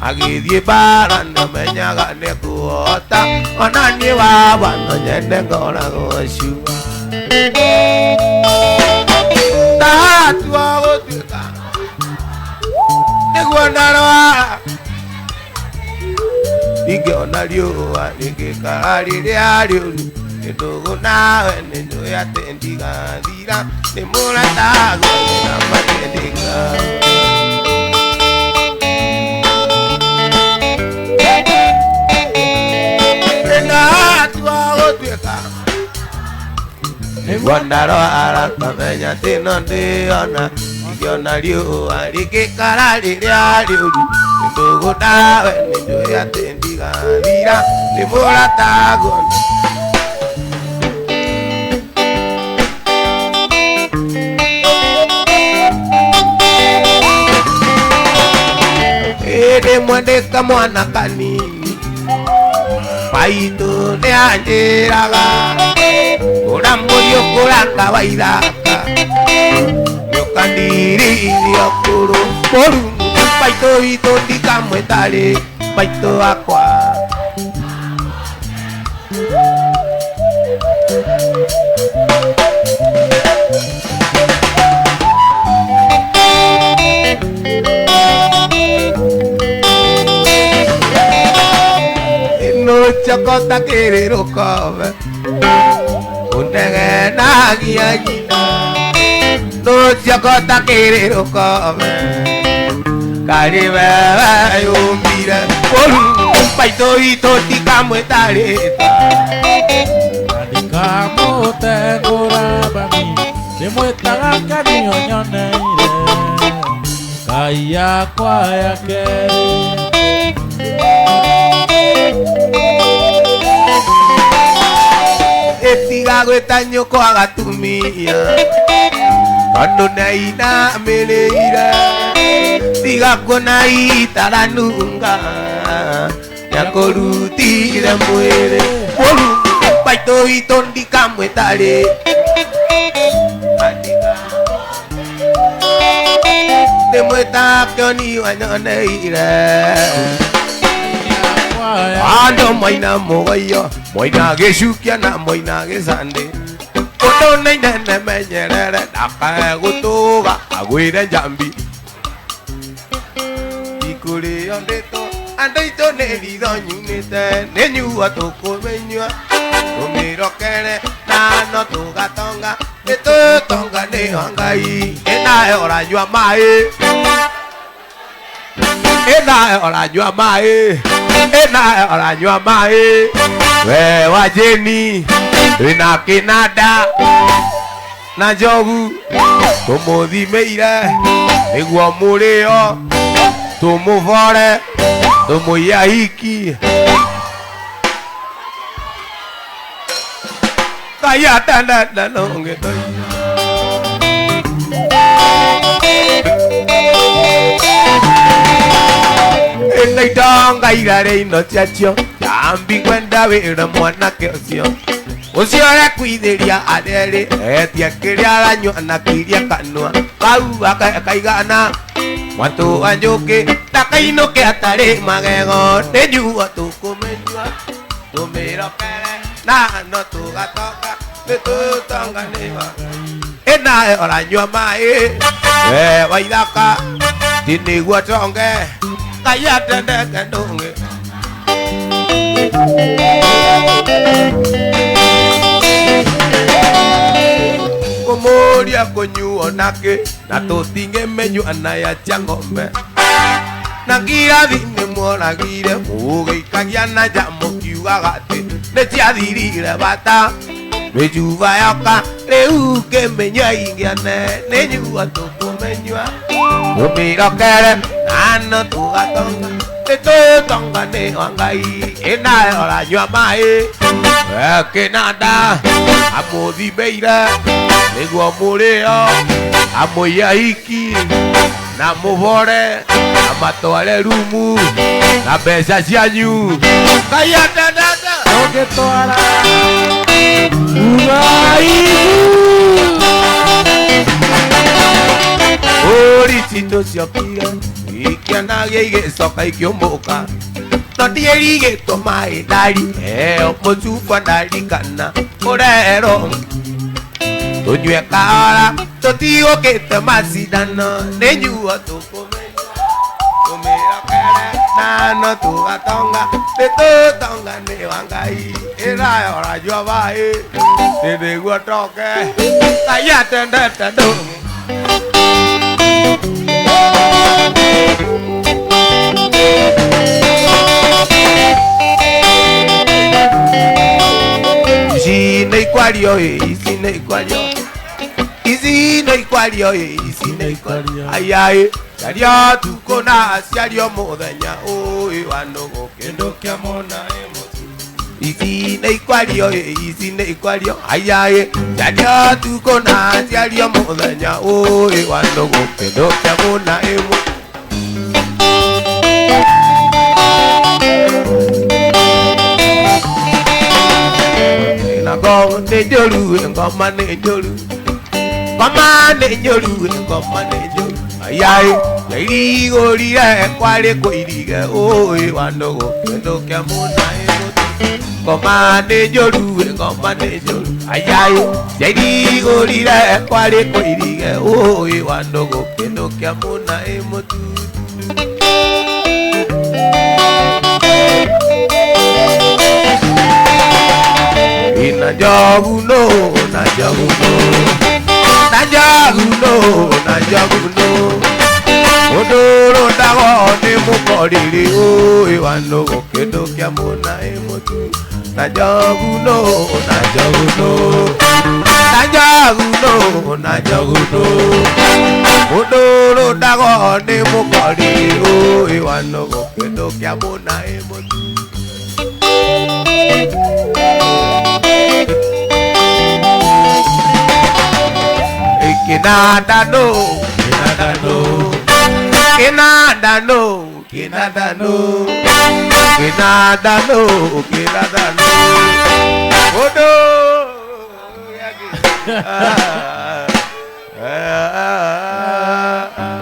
agĩthiĩ mbara nĩamenyaga nĩekũhota ona niĩ baba no nyende ngoragwo cua ndatua gũtuĩka nĩguo ndarũa Ingĩona riũa rĩngĩkara rĩrĩa rĩũru ndũgũ nawe nĩ njũĩ atĩ ndigathira nĩ mũratagwo na matendeka. Ndĩnatua gũtuĩka nĩguo ndarwara ngamenya atĩ no ndĩona ingĩona riũa rĩngĩkara rĩrĩa rĩũru ndũgũ nawe nĩ njũĩ atĩ ndigathira nĩ mũratagwo. Ĩndĩ mwendeka mwana kanini maitũ nĩ anjĩraga kũra mũriũ kũranga wa ithaka nĩũkandirithia kũrũ kũru maitũ witũ ndikamwĩtarĩ maitũ wakwa. Chokota kiri rukove unegenagia nyina no chokota kiri rukove kari wewe yumbire kũru maitũ witũ ndikamwĩtarĩta Ndikamũtegũra mami ndĩmwĩtaga kanio nyoneire Ngai yakwa ya kerĩ. Ĩtiga gwĩta nyũkwa gatumia tondũ nĩainamĩrĩire tiga kuona itaranunga nĩakũrutire mwĩrĩ mũru maitũ witũ ndikamwĩtarĩ ndĩmwĩtaga kĩoni wanyoneire. Andũ moina mũgoyo moina gĩcukia na moina gĩcandĩ ũndũ nĩ inene menyerere ndakae gũtũga agwĩre njambi ikũrĩo ndĩtũ andũ aitũ nĩ ritho nyunĩte nĩ nyua tũkũmĩnyua tũmĩrokere na no tũgatonga nĩ tũtonga nĩ wa Ngai ĩnawe ũranyua maĩ ĩnawe ũranyua maĩ ĩnawe ũranyua maĩ we wa Jeni wĩna kĩnanda na njogu tũmũthimĩire nĩguo mũrĩo tũmũbore tũmũiahiki Ngai atendete nũngĩtũiya. Ĩna irarĩ ino ciacio jambi kwenda wĩra mwanake ũcio ũcio ũrekwithĩria arĩa erĩ etia kĩrĩa aranyua na kĩria kanua kau kaigana mwatũ wa njũkĩ ndakainũke atarĩ magego nĩ nyuo tũkũmĩnyua tũmĩrokere na no tũgatonga nĩ tũtonga nĩ wa Ĩnawe ũranyua maĩ we wa ithaka ti nĩguo tonge Ngai atendete ndũngĩ. Kũmũria kũnyuo nakĩ na tũtingĩmenyua na ya cia ng'ombe na ngirathi nĩ muoragire mũgĩikagia na nja mũkiugaga atĩ nĩ ciathirire bata mĩcuba yoka rĩu ngĩmenyua ingĩane nĩ nyuo tũkũmenyua tũmĩrokere na no tũgatonga nĩ tũtonga nĩ wa Ngai ĩnawe ũranyua maĩ kĩnanda amũthimĩire nĩguo mũrĩo amũiahiki na mũbore amatware rumu na mbeca cianyu Ngai atendete Ũngĩtwara Uraihu Uri citũ ciokire ikĩanagia igĩcoka ikĩũmbũka no ndierigĩtwo maĩ ndari eo mũcuba ndarikana ũrerwo tũnyue kahora tũtigũkĩte macindano nĩ nyuo tũkũmenyua Mĩrokere na no tũgatonga nĩtũtonga nĩ wa Ngai ĩrayora vaĩ nĩguo toke Ngai atendete ndũ. Ici nĩ ikwario ici nĩ ikwario ici nĩ ikwario ici nĩ ikwario ayaĩ ciario tukũ na ciario mũthenya ũyũ wa nũgũ kĩndũ kĩa mũna ĩmũtu ici nĩ ikwario ici nĩ ikwario ayaĩ ciario tukũ na ciario mũthenya ũyũ wa nũgũ kĩndũ kĩa mũna ĩmũtu. Ngoma nĩ njũru ngoma nĩ njũru ngoma nĩ njũru ngoma nĩ njũru ayaĩ yairigũrire kwarĩ kũirige ũĩ wa nũgũ kĩndũ kĩa mũna ĩmũtu ngoma nĩ njũru ngoma nĩ njũru ayaĩ yairigũrire kwarĩ kũirige ũĩ wa nũgũ kĩndũ kĩa mũna ĩmũtu. Na njogu no na njogu no na njogu no na njogu no ũndũrũndagwo nĩ mũkoriri ũĩ wa nũgũ kĩndũ kĩa mũna ĩmũtu na njogu no na njogu no na njogu no na njogu no ũndũrũndagwo nĩ mũkoriri ũĩ wa nũgũ kĩndũ kĩa mũna ĩmũtu. Kinanda no, kinanda no, kinanda no, kinanda no, kinanda no, kinanda no. Odo, ah, ah, ah.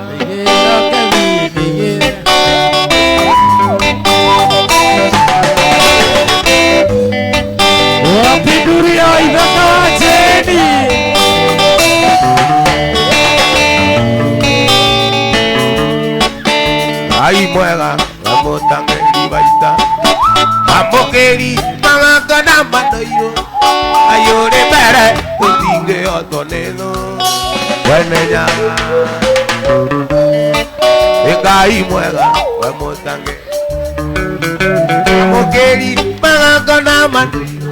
Wapinduria ithaka wa Jeni. Ai mwega amũtang'eri baita amũkĩri magakana mandoirũ ayũrĩ mbere tũtingĩhotwo nĩ thũ wene nyaga nĩ Ngai mwega we mũtang'eri amũkĩri magakana mandoirũ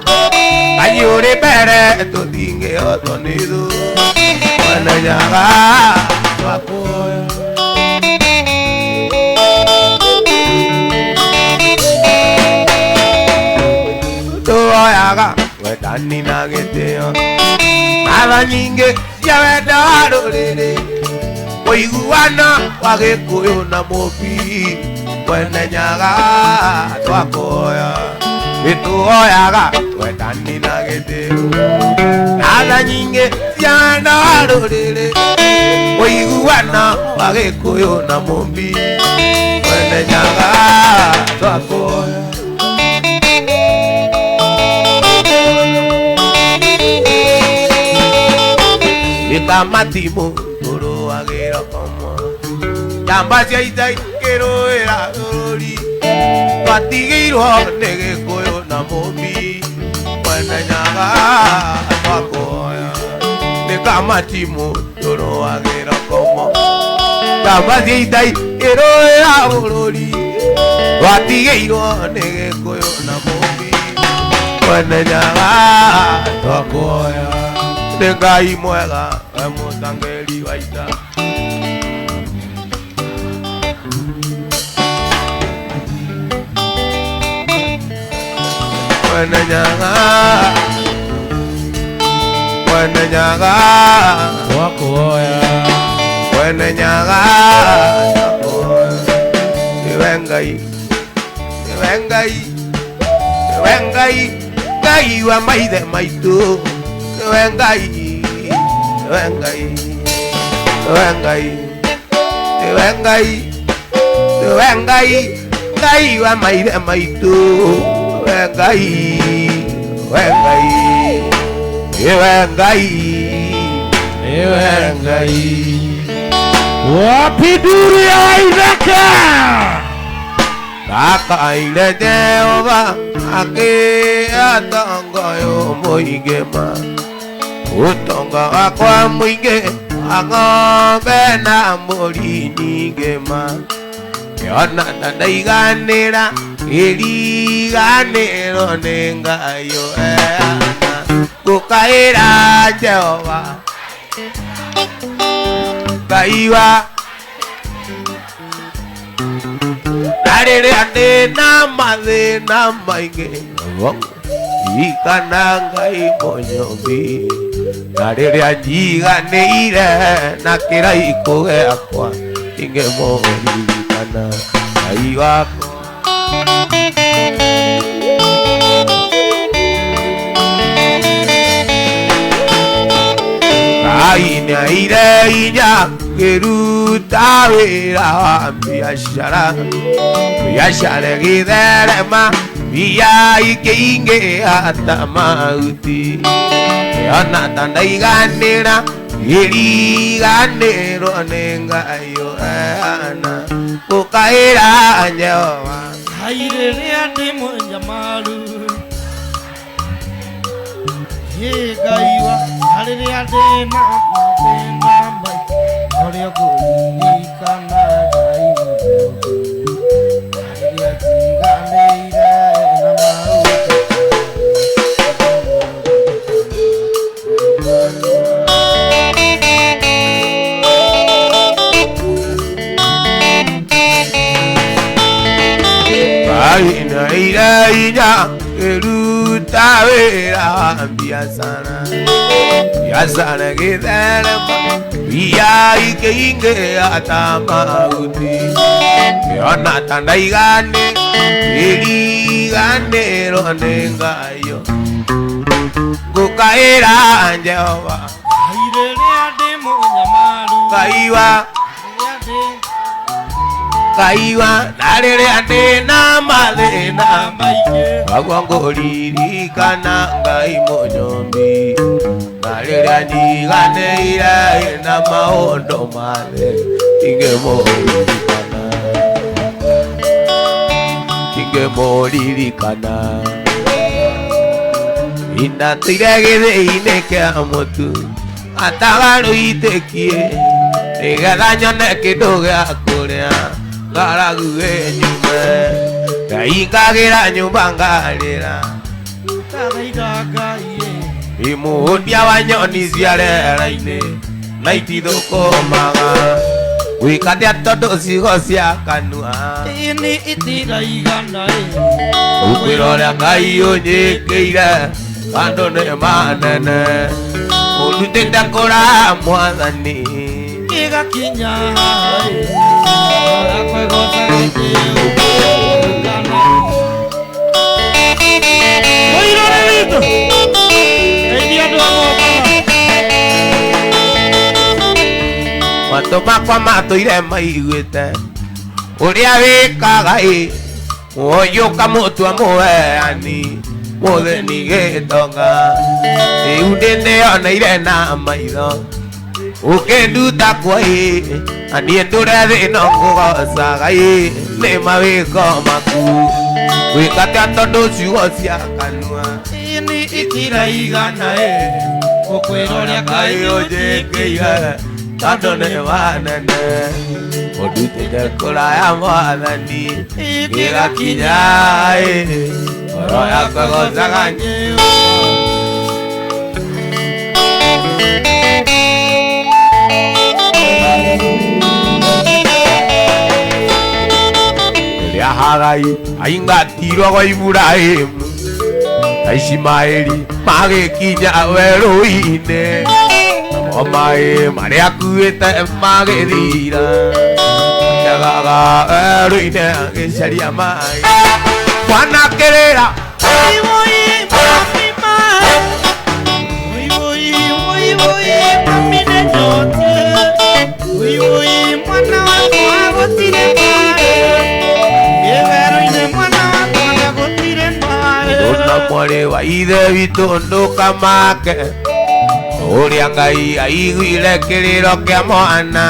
ayũrĩ mbere tũtingĩhotwo nĩ thũ wene nyaga twakuoya. Tuoyaga wendani na gĩtĩo tha nyingĩ cia wendo wa rũrĩrĩ ũiguano wa Gĩkũyũ na Mũmbi mwene nyaga twakuoya nĩtuoyaga wendani na gĩtĩo tha nyingĩ cia wendo wa rũrĩrĩ ũiguano wa Gĩkũyũ na Mũmbi mwene nyaga twakuoya. Ikamatimu tũrũagĩra komo njamba cia ita ikĩrũĩra bũrũri twatigĩirwo nĩ Gĩkũyũ na Mũmbi mwene nyaga twakuoya nĩkamatimu tũrũagĩra komo njamba cia ita ikĩrũĩra bũrũri twatigĩirwo nĩ Gĩkũyũ na Mũmbi mwene nyaga twakuoya nĩ Ngai mwega we mũtang'eri wa ita. Mwene nyaga mwene nyaga twakuoya mwene nyaga twakuoya nĩwe Ngai nĩwe Ngai nĩwe Ngai Ngai wa maithe maitũ nĩwe Ngai nĩwe Ngai nĩwe Ngai nĩwe Ngai nĩwe Ngai Ngai wa maithe maitũ nĩwe Ngai nĩwe Ngai nĩwe Ngai nĩwe Ngai. Wapi nduru ya Waithaka? Ndakaire Jehova akĩatonga ũyũ mũingĩ ma ũtonga wakwa mũingĩ wa ng'ombe na mbũri nyingĩ ma yona ta ndaiganĩra ĩriganĩrwo nĩ Ngai ũheana ngũkaĩra Jehova Ngai wa na rĩrĩa ndĩna mathĩna maingĩ ririkana Ngai mũnyũmbi na rĩrĩa njiganĩire na kĩraikũ gĩakwa ingĩmũririkana Ngai wakwa. Ngai nĩaire hinya ngĩruta wĩra wa biacara biacara ĩgĩtherema mbia ikĩingĩha ta mahuti ona ta ndaiganĩra ĩriganĩrwo nĩ Ngai ũheana ngũkaĩra Jehova. Ngai rĩrĩa ndĩ mũnyamaru ĩ Ngai wa rĩrĩa ndĩna mathĩna maingĩ ũrĩa ngũririkana Ngai mũthũku rĩrĩa njiganĩire na maũndũ. Ngai nĩaire hinya ngĩruta wĩra wa biacara biacara ĩgĩtherema mbia ikĩingĩha ta mahuti ona ta ndaiganĩra ĩriganĩrwo nĩ Ngai ngũkaĩra Jehova. Ngai rĩrĩa ndĩ mũnyamaru Ngai wa rĩrĩa ndĩ Ngai wa na rĩrĩa ndĩna mathĩna maingĩ waguo ngũririkana Ngai mũnyũmbi na rĩrĩa njiganĩire na maũndũ mathe ingĩmũririkana ingĩmũririkana indatũire gĩthĩi-inĩ kĩa mũtu atagarũitĩkie nĩgetha nyone kĩndũ gĩa kũrĩa ng'aragu ĩnyume ndaingagĩra nyũmba ngarĩra ndathaitha Ngai imũhũnia wa nyoni cia rĩera-inĩ na itithũkũmaga gwĩka atĩa tondũ ciugo cia kanua ĩni itiraigana ũkwĩra ũrĩa Ngai ũnyĩkĩire andũ nĩ manene ũndutĩte kũraya mwathani gĩgakinya yakwa ĩgoca mũirore witũ teithia andũ a Mombatha. Matũ makwa matũire maiguĩte ũrĩa wĩkaga ĩ muoyo ũkamũtua mũheani mũthĩni gĩtonga rĩu ndĩnĩoneire na maitho ũkĩnduta kwa ĩ na niĩ ndũre thĩ ĩno ngũgocaga ĩ nĩ mawĩko maku gwĩka atĩa tondũ ciugo cia kanua ĩni itiraigana ũkwĩra ũrĩa Ngai ũnjĩkĩire tondũ nĩ manene ũndutĩte kũraya mwathani gĩgakinya ĩ ngoro yakwa ĩgocaga rĩrĩa Hagai aingatirwo gwa Iburahĩmu na Ishimaeli magĩkinya werũ-inĩ namo maĩ marĩa akuĩte magĩthira njagaga werũ-inĩ agĩcaria maĩ mwanakĩrĩra na mwarĩ wa ithe witũ ndũkamake ũrĩa Ngai aiguire kĩrĩro kĩa mwana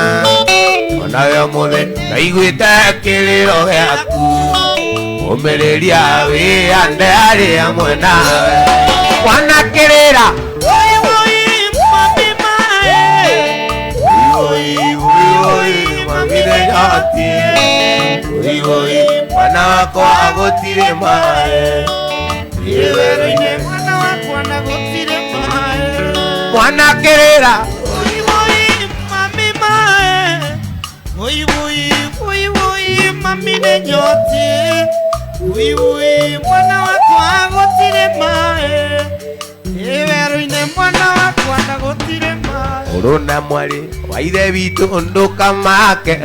Onawe ũmũthĩ ndaiguĩte kĩrĩro gĩaku ũmĩrĩria wĩyande arĩ hamwe nawe mwana kĩrĩra Oi oi mami mae Oi oi mami nĩnyotiĩ Oi oi mwana wakwa gũtirĩ maĩ Werũ-inĩ mwana wakwa na gũtirĩ maĩ Mwana kĩrĩra Oi oi mami mae Oi oi oi oi mami nĩnyotiĩ Oi oi mwana wakwa gũtirĩ maĩ Werũ-inĩ mwana wakwa na gũtirĩ maĩ Ũrũ na mwarĩ wa ithe witũ ndũkamake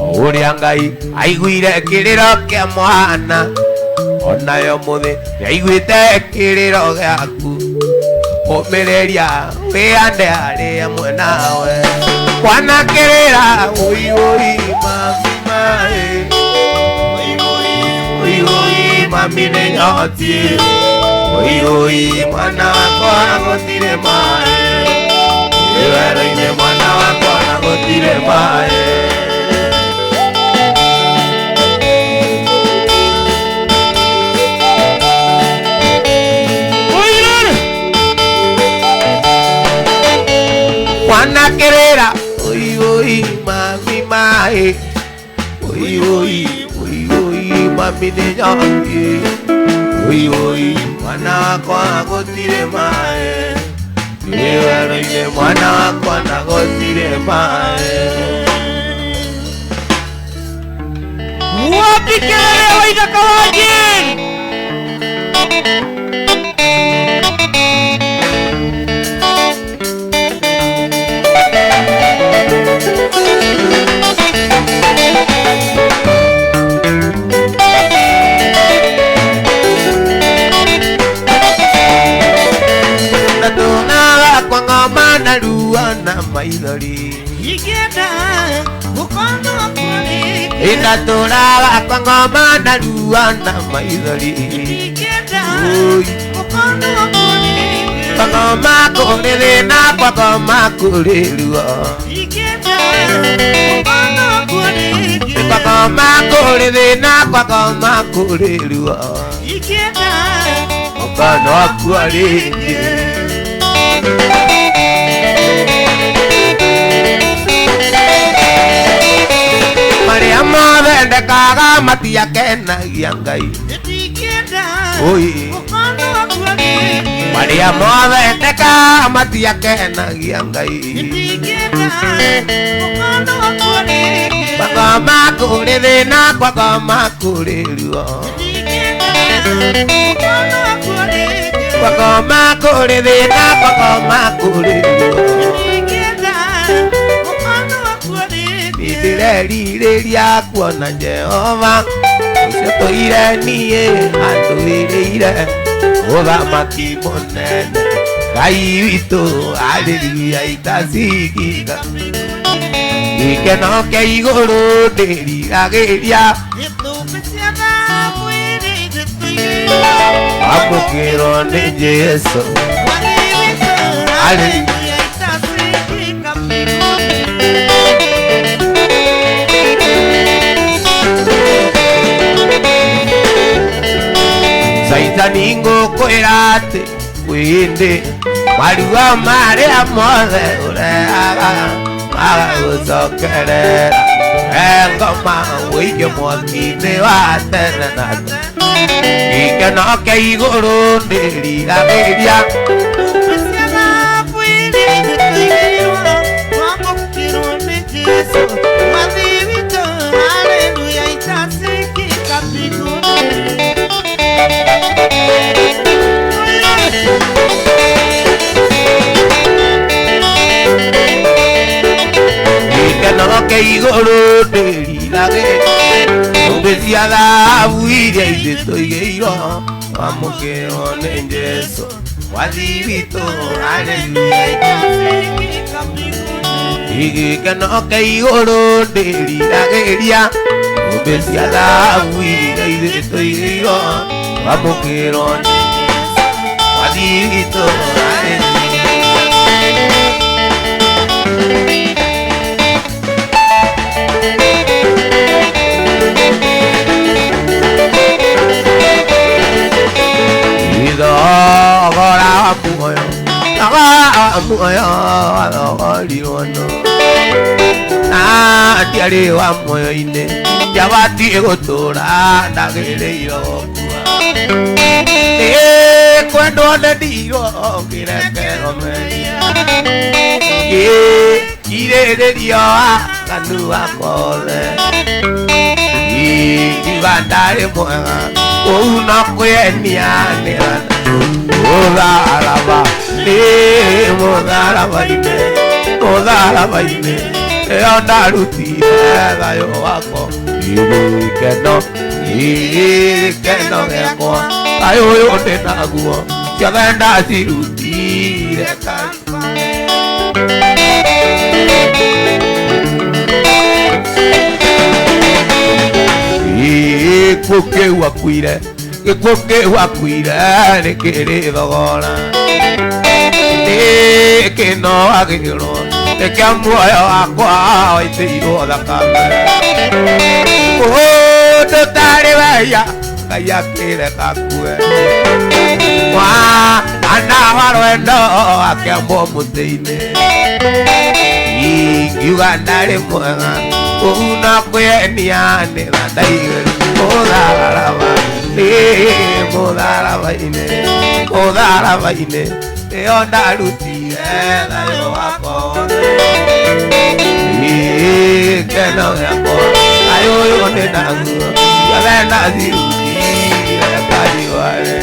O ũrĩa Ngai aiguire kĩrĩro kĩa mwana onayo mũthĩ nĩaiguĩte kĩrĩro gĩaku ũmĩrĩria wĩyande arĩ hamwe nawe mwana kĩrĩra oi oi mami maĩ Oi oi oi oi mami nĩnyotiĩ oi oi mwana wakwa gũtirĩ maĩ werũ-inĩ mwana wakwa na gũtirĩ maĩ Oirore Mwana kĩrĩra oi oi mami maĩ oi oi oi oi mami nĩnyotiĩ oi oi mwana wakwa gũtirĩ maĩ werũ-inĩ mwana wakwa na gũtirĩ maĩ Wapi kelele wa ithaka wa Njeri Ndatũraga kwa ng'oma na ruo na maithori Ingĩenda gũkorwo kuo rĩngĩ Ndatũraga kwa ng'oma na ruo na maithori Ingĩenda Oi. gũkorwo kuo rĩngĩ Kwa ng'oma kũrĩ thĩna kwa ng'oma kũrĩ ruo Ingĩenda gũkorwo kuo rĩngĩ Kwa ng'oma kũrĩ thĩna kwa ng'oma kũrĩ ruo Ingĩenda Gũkorwo kuo rĩngĩ Marĩa mothe ndekaga matiakenagia Ngai Ndingĩenda Oi. gũkorwo kuo rĩngĩ Marĩa mothe ndekaga matiakenagia Ngai Ndingĩenda gũkorwo kuo rĩngĩ Kwa ng'oma kũrĩ thĩna kwa ng'oma kũrĩ ruo Ndingĩenda gũkorwo kuo rĩngĩ Kwa ng'oma kũrĩ thĩna kwa ng'oma kũrĩ ruo Ndingĩenda gũkorwo kuo rĩngĩ Nĩndĩrerirĩria kuona Jehova ũcio tũire niĩ atũĩrĩire ũthamaki mũnene Ngai witũ haleluya itasigika gĩkeno kĩa igũrũ ndĩriragĩria Gĩthũmbi cia thahabu iria itũigĩirwo amũkĩrwo nĩ Jesũ Mwathi witũ Haleluya haleluya itasigika mbinguni Saitani ngũkwĩra atĩ kwĩ hĩndĩ maruo marĩa mothe ũrehaga magagũcokerera ngoma wũikio mwaki-inĩ wa tene na tene gĩkeno kĩa igũrũ ndĩriragĩria Thũmbĩ cia thahabu iria itũigĩirwo twamũkĩrwo nĩ Jesũ Mwathi witũ haleluya itasigika mbinguni Gĩkeno kĩa igũrũ ndĩriragĩria thũmbĩ cia thahabu iria ithuĩ tũigĩirwo twamũkĩrwo nĩ Jesũ Mwathi witũ haleluya itasigika mbinguni Gĩkeno kĩa igũrũ ndĩriragĩria thũmbĩ cia thahabu iria ithuĩ tũigĩirwo twamũkĩrwo nĩ Mwathi witũ haleluya. Muoyo wathogorirwo no na ndiarĩ wa muoyo-inĩ ndiabatiĩ gũtũũra ndagĩrĩirwo gũkua nĩ kwendwo ndendirwo ngĩrekerwo mehia ngĩkirĩrĩrio waganu wakwa wothe ingiuga ndarĩ mwega kũu no kwĩenia nĩ mũtharaba nĩ mũtharaba-inĩ mũtharaba-inĩ ĩyo ndarutire thayũ wakwa gĩkeno gĩkeno gĩakwa thayũ ũyũ ndĩ naguo ciothe ndacirutire Kalvarĩ. Gĩkuũ kĩu akuire gĩkuũ kĩu akuire nĩ kĩrĩ thogora nĩ no agĩrwo nĩ kĩa muoyo wakwa waitĩirwo thakame mũndũ tarĩ weya Ngai akĩreka akue mwana wa rwendo akĩambwo mũtĩ-inĩ ingiuga ndarĩ mwega kũu no kwĩenia nĩ tha mũtharaba nĩ mũtharaba-inĩ mũtharaba-inĩ nĩyo ndarutire thayũ wakwa wothe gĩkeno gĩakwa thayũ ũyũ ndĩ naguo ciothe ndacirutire Kalvarĩ.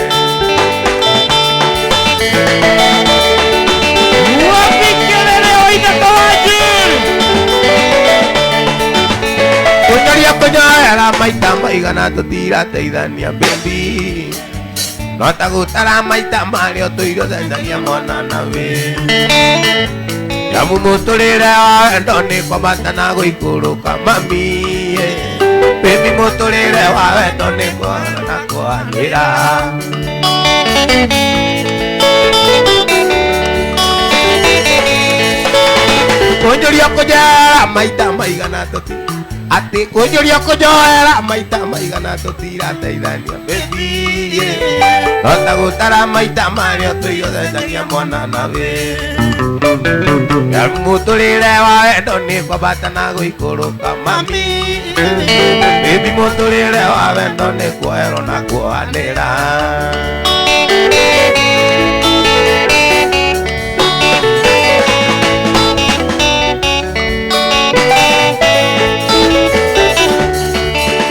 Kunyoria kunyoera maita maigana tũtirateithania baby no ta gũtara maita marĩa ũtũire ũcenjagia mwana na wĩ Yamu mũtũrĩre wa wendo nĩ kwambata na gũikũrũka mami baby mũtũrĩre wa wendo nĩ kwambata na kwanĩra kunyoria kũnjoera maita maigana tũti atĩ kunyoria kũnjoera maita maigana tũtirateithania baby no ta gũtara maita marĩa ũtũire ũcenjagia mwana na wĩ mũtũrĩre wa wendo nĩ kwambata na gũikũrũka mami baby mũtũrĩre wa wendo nĩ kuoherwo na kuohanĩra.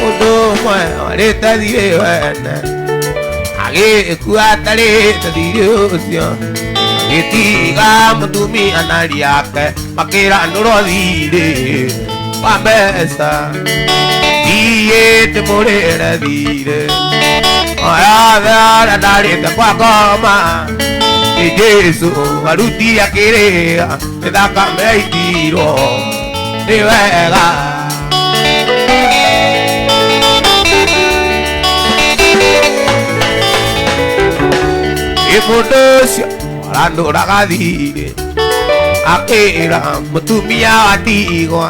Mũndũ ũmwe warĩte thiirĩ wene agĩkua atarĩte thiirĩ ũcio agĩtiga mũtumia na riake makĩranũrwo thiirĩ wa mbeca thiĩ ndĩmũrĩre thiirĩ o yothe ũrĩa ndarĩte kwa ngoma nĩ Jesũ arutire akĩrĩha nĩ thakame yaitirwo nĩ wega. Mũndũ ũcio waranũraga thiirĩ akĩra mũtumia wa ndigwa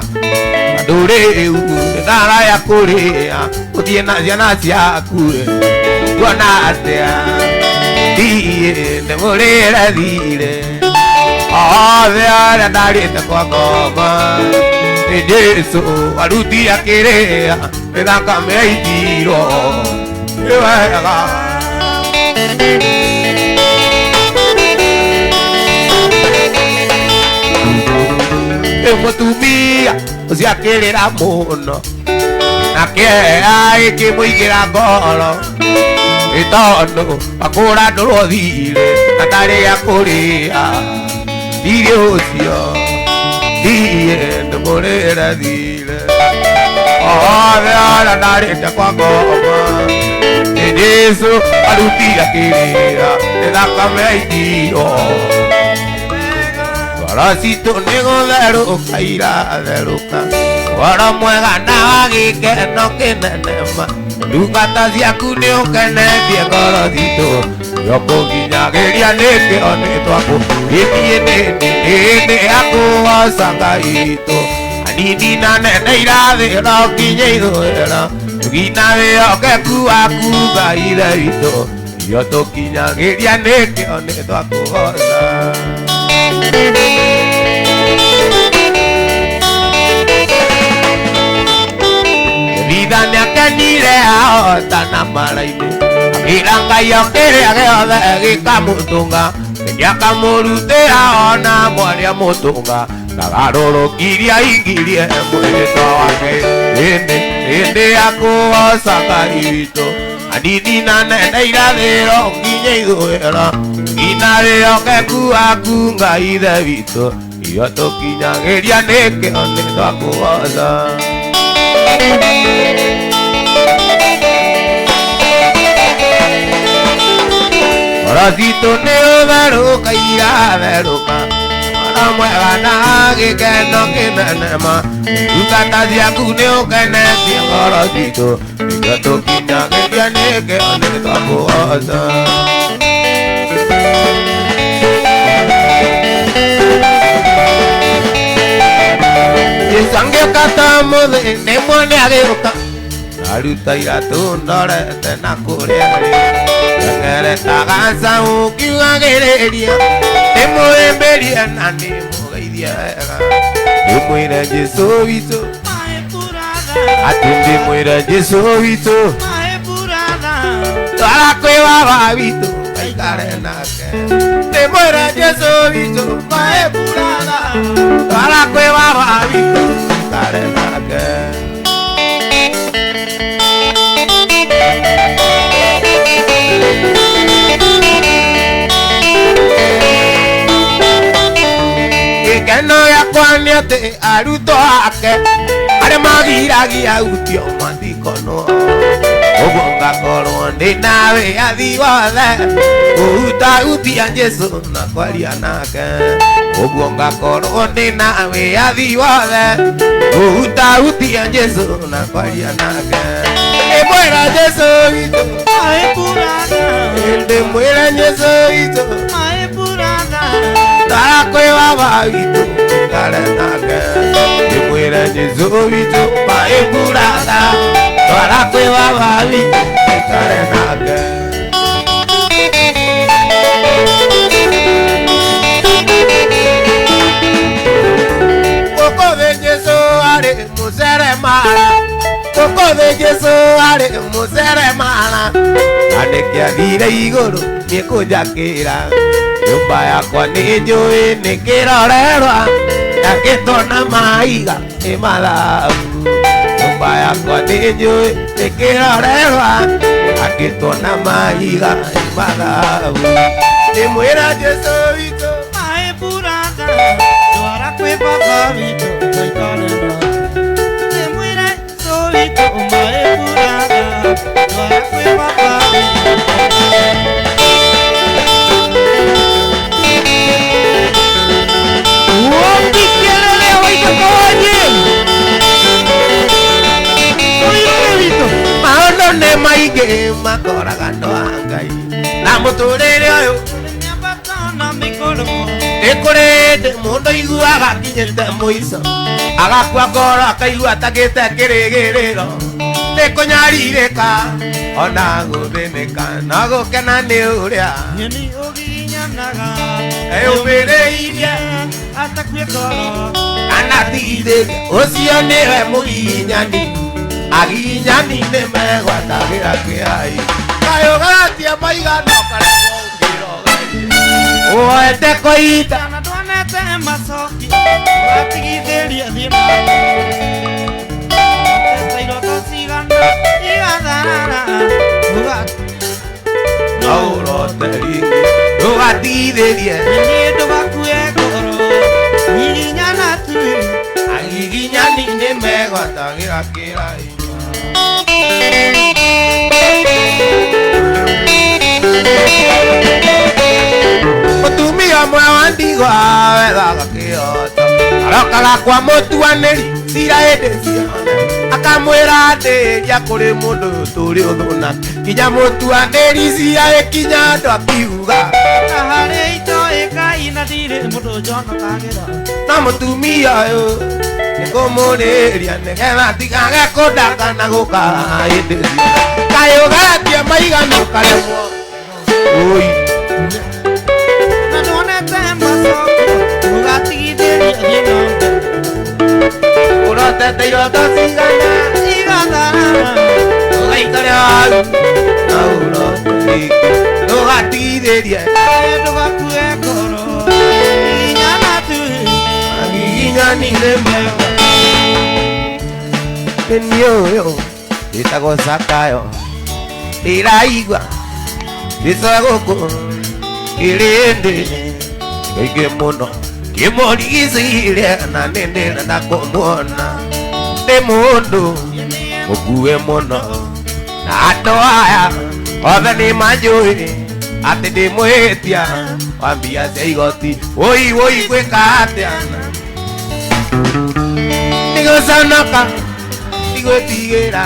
andũ rĩu nĩ ndaraya kũrĩa ũthiĩ na ciana ciaku kuona atĩa thiĩ ndĩmũrĩre thiirĩ othe arĩa ndarĩte kwa ngoma nĩ Jesũ arutire akĩrĩha nĩ thakame yaitirwo nĩ wega. Mũtumia ũcio akĩrĩra mũno na kĩeha gĩkĩmũingĩra ngoro nĩ tondũ akũranũrwo thiirĩ na ndarĩ gĩa kũrĩa thiirĩ ũcio thiĩ ndĩmũrĩre thiirĩ othe arĩa ndarĩte kwa ngoma nĩ Jesũ arutire akĩrĩha nĩ thakame yaitirwo ngoro citũ nĩ gũtherũka iratherũka ũhoro mwega na wa gĩkeno kĩnene ma ndungata ciaku nĩ ũkenetie ngoro citũ yokũnginyagĩria nĩkĩo nĩ twaku ĩthiĩ nĩ yakũgoca Ngai witũ anini na nene irathĩro nginya ithũĩro tũgina wĩhokeku waku Ngai Ithe witũ iyo tũkinyagĩria nĩkĩo nĩ twakũgoca. Ritha nĩakenire ahotana mara-inĩ akĩra Ngai o kĩrĩa gĩothe gĩkamũtũnga nĩakamũrutĩra ona mwaria mũtũnga ndagarũrũkirie aingirie mwĩhĩtwa wake hĩndĩ hĩndĩ ya kũgoca Ngai witũ anini na nene irathĩro nginya ithũĩro nginya rĩokeku waku Ngai Ithe witũ irio tũkinyagĩria nĩkĩo nĩ twakũgoca. Ngoro citũ nĩ ũtherũka iratherũka ngoro mwega na gĩkeno kĩnene ma ndungata ciaku nĩ ũkenetie ngoro citũ nĩkĩo tũkinyagĩria nĩkĩo nĩ twakũgoca. Jesũ angĩũka ta ũmũthĩ nĩmuone agĩũka ndaruta iratũ ndorete na kũrĩa rĩ ngengeretaga caũ ngiugagĩrĩria ndĩmũhĩmbĩrie na ndĩmũgeithie wega ndĩmwĩre Jesũ witũ atĩ ndĩmwĩre Jesũ witũ twara kwĩ baba witũ aikare nake ndĩmwĩre Jesũ witũ maĩ buratha twara kwĩ baba witũ aikare nake. Gĩkeno gĩakwa nĩ atĩ arutwo ake arĩa magiragia hutio mathikonwo ũguo ngakorwo ndĩ na wĩyathi wothe kũhutahutia Jesũ na kwaria nake ũguo ngakorwo ndĩ na wĩyathi wothe kũhutahutia Jesũ na kwaria nake ndĩmwĩra Jesũ witũ ndĩmwĩra Jesũ witũ twara kwĩ baba witũ aikare nake ndĩmwĩre Jesũ witũ maĩ buratha twara kwĩ baba witũ aikare nake. Gũkũ thĩ Jesũ arĩ mũceremala gũkũ thĩ Jesũ arĩ mũceremala na nĩkĩathire igũrũ nĩkũnjakĩra nyũmba yakwa nĩ njũĩ nĩ kĩrorerwa yakĩtwo na maiga nĩ mathabu nyũmba yakwa nĩ njũĩ nĩ kĩrorerwa yakĩtwo na maiga nĩ mathabu ndĩmwĩra Jesũ witũ maĩ buratha twara kwĩ baba witũ aikare nake ndĩmwĩre Jesũ witũ maĩ buratha twara kwĩ baba witũ. Maũndũ nĩ maingĩ makoraga andũ a Ngai na mũtũrĩre ũyũ nĩ kũrĩ hĩndĩ mũndũ aiguaga akinyĩte mũico agakua ngoro akaigua atakĩte kĩrĩgĩrĩro nĩ kũnyarirĩka ona gũthĩnĩka no gũkena nĩ ũrĩa Nyeni ũgiginyanaga eyũmĩrĩirie atakue ngoro kana tigithĩria ũcio nĩwe mũgiginyani agiginyani nĩ megwatagĩra kĩai kayũ gatia maigana ũkaremwo ũkĩrogeria woete kũita na ndwonete macoki watigithĩria thiĩ na iroto cigana igatharara no ũrote rĩngĩ ndũgatigithĩrie niĩ ndũgakue ngoro giginyana tu agiginyani nĩ megwatagĩra kĩrai. Mũtumia ũmwe wa ndigwa wethaga kĩhoto arokaga kwa mũtuanĩri cira hĩndĩ ciothe akamwĩra ndĩria kũrĩ mũndũ ũyũ tũrĩ ũthũ nake nginya mũtuanĩri cira ĩkinya andũ akiuga na harĩ itoĩkaine na ndirĩ mũndũ njonokagĩra na mũtumia ũyũ nĩkũmũrĩria nĩgetha atigage kũndaka na gũka hĩndĩ ciothe kayũ gatia maigana ũkaremwo ũi na ndwonete macokio Wonete iroto cigana Igatharana Ndũgaikare hau na ũrote rĩngĩ Ndũgatigithĩrie Ndũgakue ngoro Giginyana tu Magiginyanire mega Nĩ ũyũ wĩtagwo Zakayo Ndĩraigua Jesũ gũkũ kĩrĩndĩ kĩingĩ mũno kĩmũrigicĩirie na nĩ ndĩrenda kũmuona nĩ mũndũ mũkuĩ mũno na andũ aya othe nĩ manjũĩ atĩ ndĩ mwĩhĩtia wa mbia cia igoti wũi wũi gwĩka atĩa ndigũconoka ndigwĩtigĩra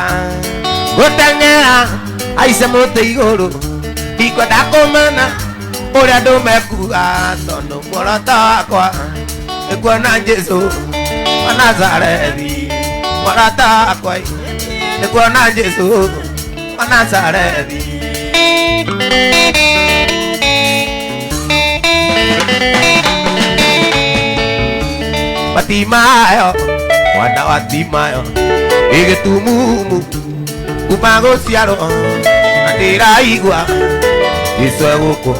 gũteng'era aice mũtĩ igũrũ ndikwenda kũmena ũrĩa andũ mekuga tondũ muoroto wakwa nĩ kuona Jesũ wa Nazarethi muoroto wakwa nĩ kuona Jesũ wa Nazarethi Batimayo mwana wa Timayo ĩgĩtumumu kuma gũciarwo na ndĩraigua Jesũ egũkũ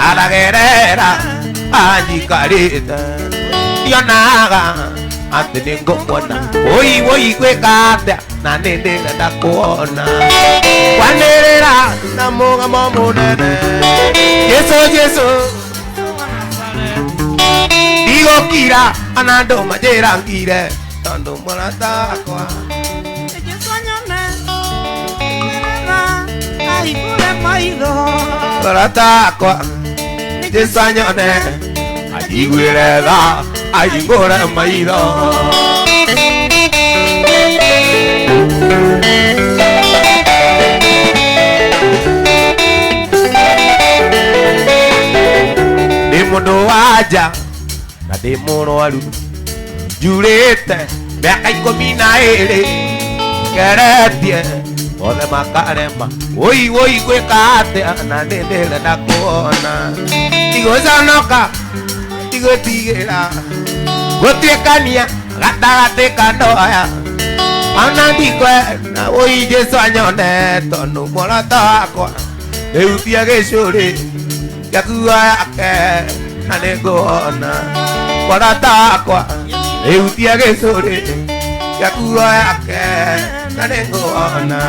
aragerera anjikarĩte ndionaga atĩ nĩ ngũmuona wũi wũi gwĩka atĩa na nĩ ndĩrenda kuona kwanĩrĩra na mũgamo mũnene Jesũ Jesũ ndigũkira ona andũ manjĩra ngire tondũ mũrata wakwa Jesũ anyone Ahingũre maitho mũrata wakwa Jesũ anyone anjiguĩre tha ahingũre maitho Ndĩ mũndũ wa nja na ndĩ mũrwaru njurĩte mĩaka 12 ngeretie othe makarema wũi wũi gwĩka atĩa na nĩ ndĩrenda kuona ndigũconoka ndigwĩtigĩra gũtuĩkania gatagatĩ ka andũ aya ona ndikwenda wũi Jesũ anyone tondũ muoroto wakwa nĩhutie gĩcũrĩ kĩa nguo yake na nĩngũona muoroto wakwa nĩhutie gĩcũrĩ kĩa nguo yake na nĩngũona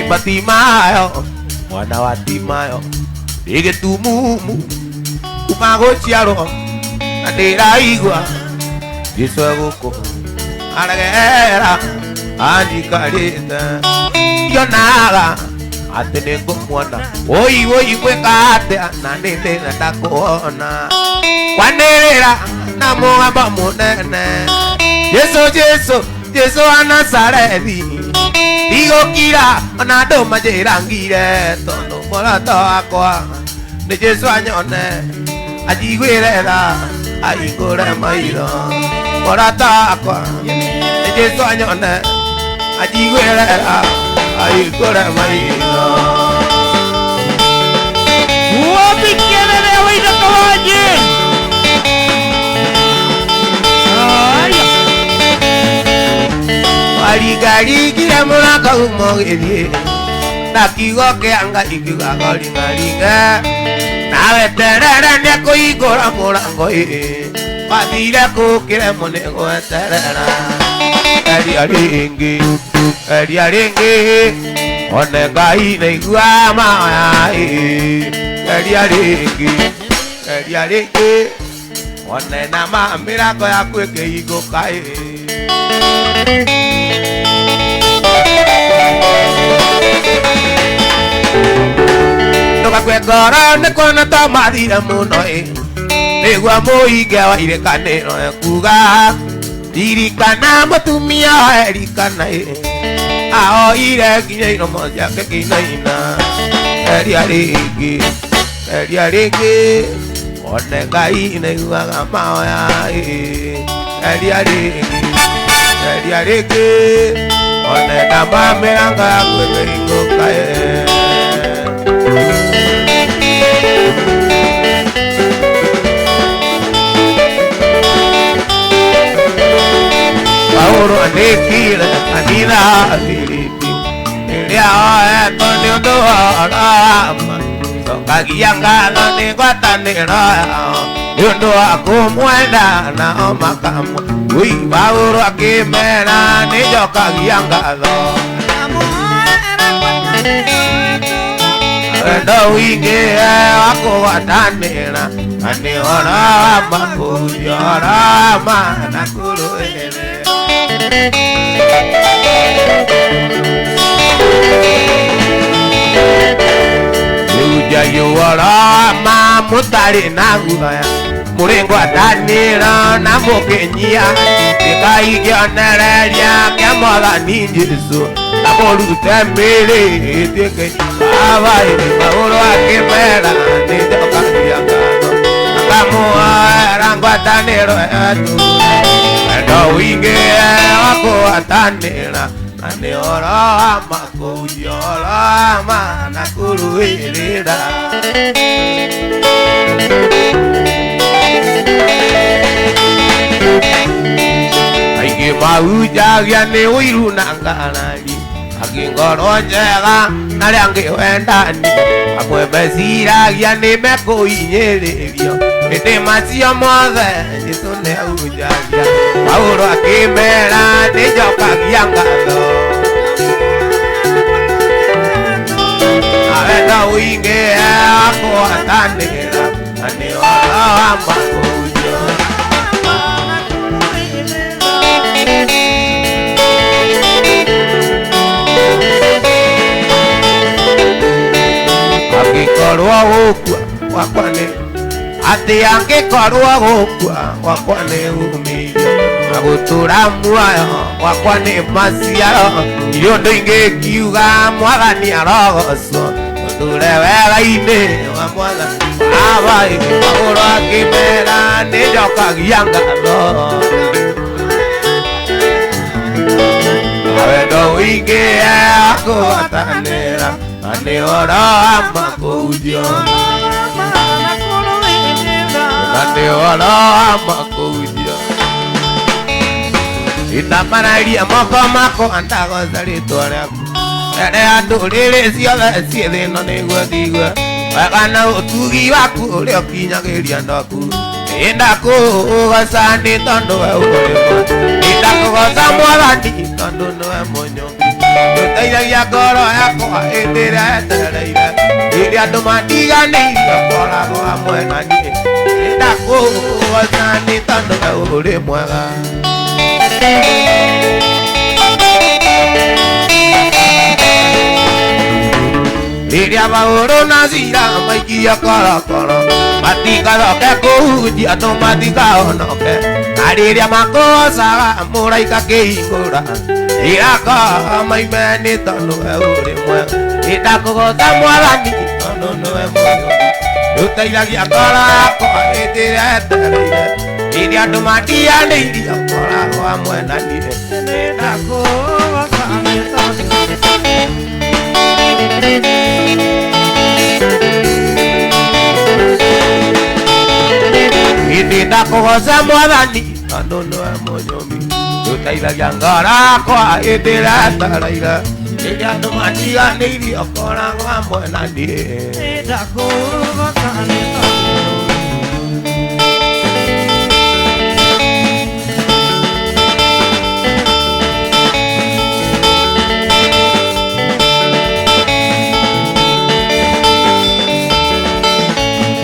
Batimayo mwana wa Timayo ndĩ gĩtumumu kuma gũciarwo na ndĩraigua Jesũ egũkũ aregera anjikarĩte ndionaga atĩ nĩ ngũmuona wũi wũi gwĩka atĩa na nĩ ndĩrenda kuona kwanĩrĩra na mũgambo mũnene Jesũ Jesũ Jesũ wa Nazarethi ndigũkira ona andũ manjĩra ngire tondũ muoroto wakwa nĩ Jesũ anyone anjiguĩre tha ahingũre maitho muoroto wakwa nĩ Jesũ anyone anjiguĩre tha ahingũre maitho Wapikelele waithaka wanje Aya Waringaringire mũrango uma ũgĩthiĩ na kiugo kĩa Ngai kiugaga ũringaringe na weterere nĩekũhingũra mũrango ĩ wathire kũkĩremwo nĩ gweterera eria rĩngĩ eria rĩngĩ one Ngai nĩaigua mahoya ĩ eria rĩngĩ eria rĩngĩ one nama mĩrango yaku ĩkĩhingũka ĩ Ndũgakue ngoro nĩ kuona ta mathira mũno ĩ nĩguo mũinge wa irĩkanĩro ekuga ririkana mũtumia wa Elikana ĩ aoire nginya iromo ciake kĩinaina eria rĩngĩ eria rĩngĩ one Ngai nĩaiguaga mahoya ĩ eria rĩngĩ eria rĩngĩ Onena ma mĩrango yaku ĩkĩhingũka Paulo andĩkire kanitha Filipi rĩrĩa oetwo nĩ ũndũ wa ũrama cokagia ngatho nĩ ngwatanĩro yao nĩ ũndũ wa kũmwenda nao makamwe Ui Paulo akĩmera nĩ njokagia ngatho wendo wingĩ wa kũgwatanĩra na nĩ ũhoro wa makũhunjia ũhoro wa ma na kũrũĩrĩra Rĩu ũhoro wa ma mũtarĩ na guoya mũrĩ ngwatanĩro na mũkĩnyia ĩkai kĩonereria kĩa Mwathani Jesũ na mũrute mĩĩrĩ ĩtuĩke Baba Paulo akĩmera nĩ njokagia ngatho akamuoera ngwatanĩro yetu wendo wingĩ wa kũgwatanĩra na nĩ ũhoro wa ma kũhunjia ũhoro wa ma na kũrũĩrĩra Aingĩ mahunjagia nĩ ũiru na ngarari angĩ ngoro njega na arĩa angĩ wendani amwe meciragia nĩ mekũhinyĩrĩrio ĩndĩ macio mothe Jesũ nĩ ahunjagia Paulo akĩmera nĩ njokagia ngatho na wendo wingĩ wa kũgwatanĩra na nĩ ũhoro wa ma kũhunjia Angĩkorwo gũkua gwakwa nĩ atĩ angĩkorwo gũkua gwakwa nĩ umithio na gũtũra muoyo gwakwa nĩ maciaro irĩ ũndũ ingĩkiuga Mwathani arogocwo ũtũre wega-inĩ wa Mwathani Baba Paulo akĩmera nĩ njokagia ngatho na wendo wingĩ wa kũgwatanĩra na nĩ ũhoro wa ma kũhunjia na nĩ ũhoro wa ma kũhunjia Indamararia moko makwa ndagoca rĩtwa rĩaku rere andũ rĩrĩ ciothe ciĩ thĩ ĩno nĩguo thigue wega na ũtugi waku ũrĩa ũkinyagĩria andũ aku nĩndakũgoca nĩ tondũ we ũrĩ mwega nĩndakũgoca Mwathani tondũ nĩwe mũnyũmbi ũteithagia ngoro yakwa hĩndĩ ĩrĩa yetereire rĩrĩa andũ mandiganĩirie ũkoragwo hamwe na niĩ nĩndakũgoca nĩ tondũ we ũrĩ mwega Rĩrĩa Paulo na Sila maikirio korokoro matigacoke kũhunjia andũ matikahonoke na rĩrĩa makũgocaga mũraika akĩhingũra irako maime nĩ tondũ we ũrĩ mwega nĩndakũgoca Mwathani tondũ nĩwe mũnyũmbi nĩũteithagia ngoro yakwa hĩndĩ ĩrĩa yetereire rĩrĩa andũ mandiganĩirie ũkoragwo hamwe na niĩ Nĩndakũgoca nĩ tondũ Nĩndakũgoca Mwathani tondũ nĩwe mũnyũmbi nĩũteithagia ngoro yakwa hĩndĩ ĩrĩa yetereire rĩrĩa andũ mandiganĩirie ũkoragwo hamwe na niĩ Nĩndakũgoca nĩ tondũ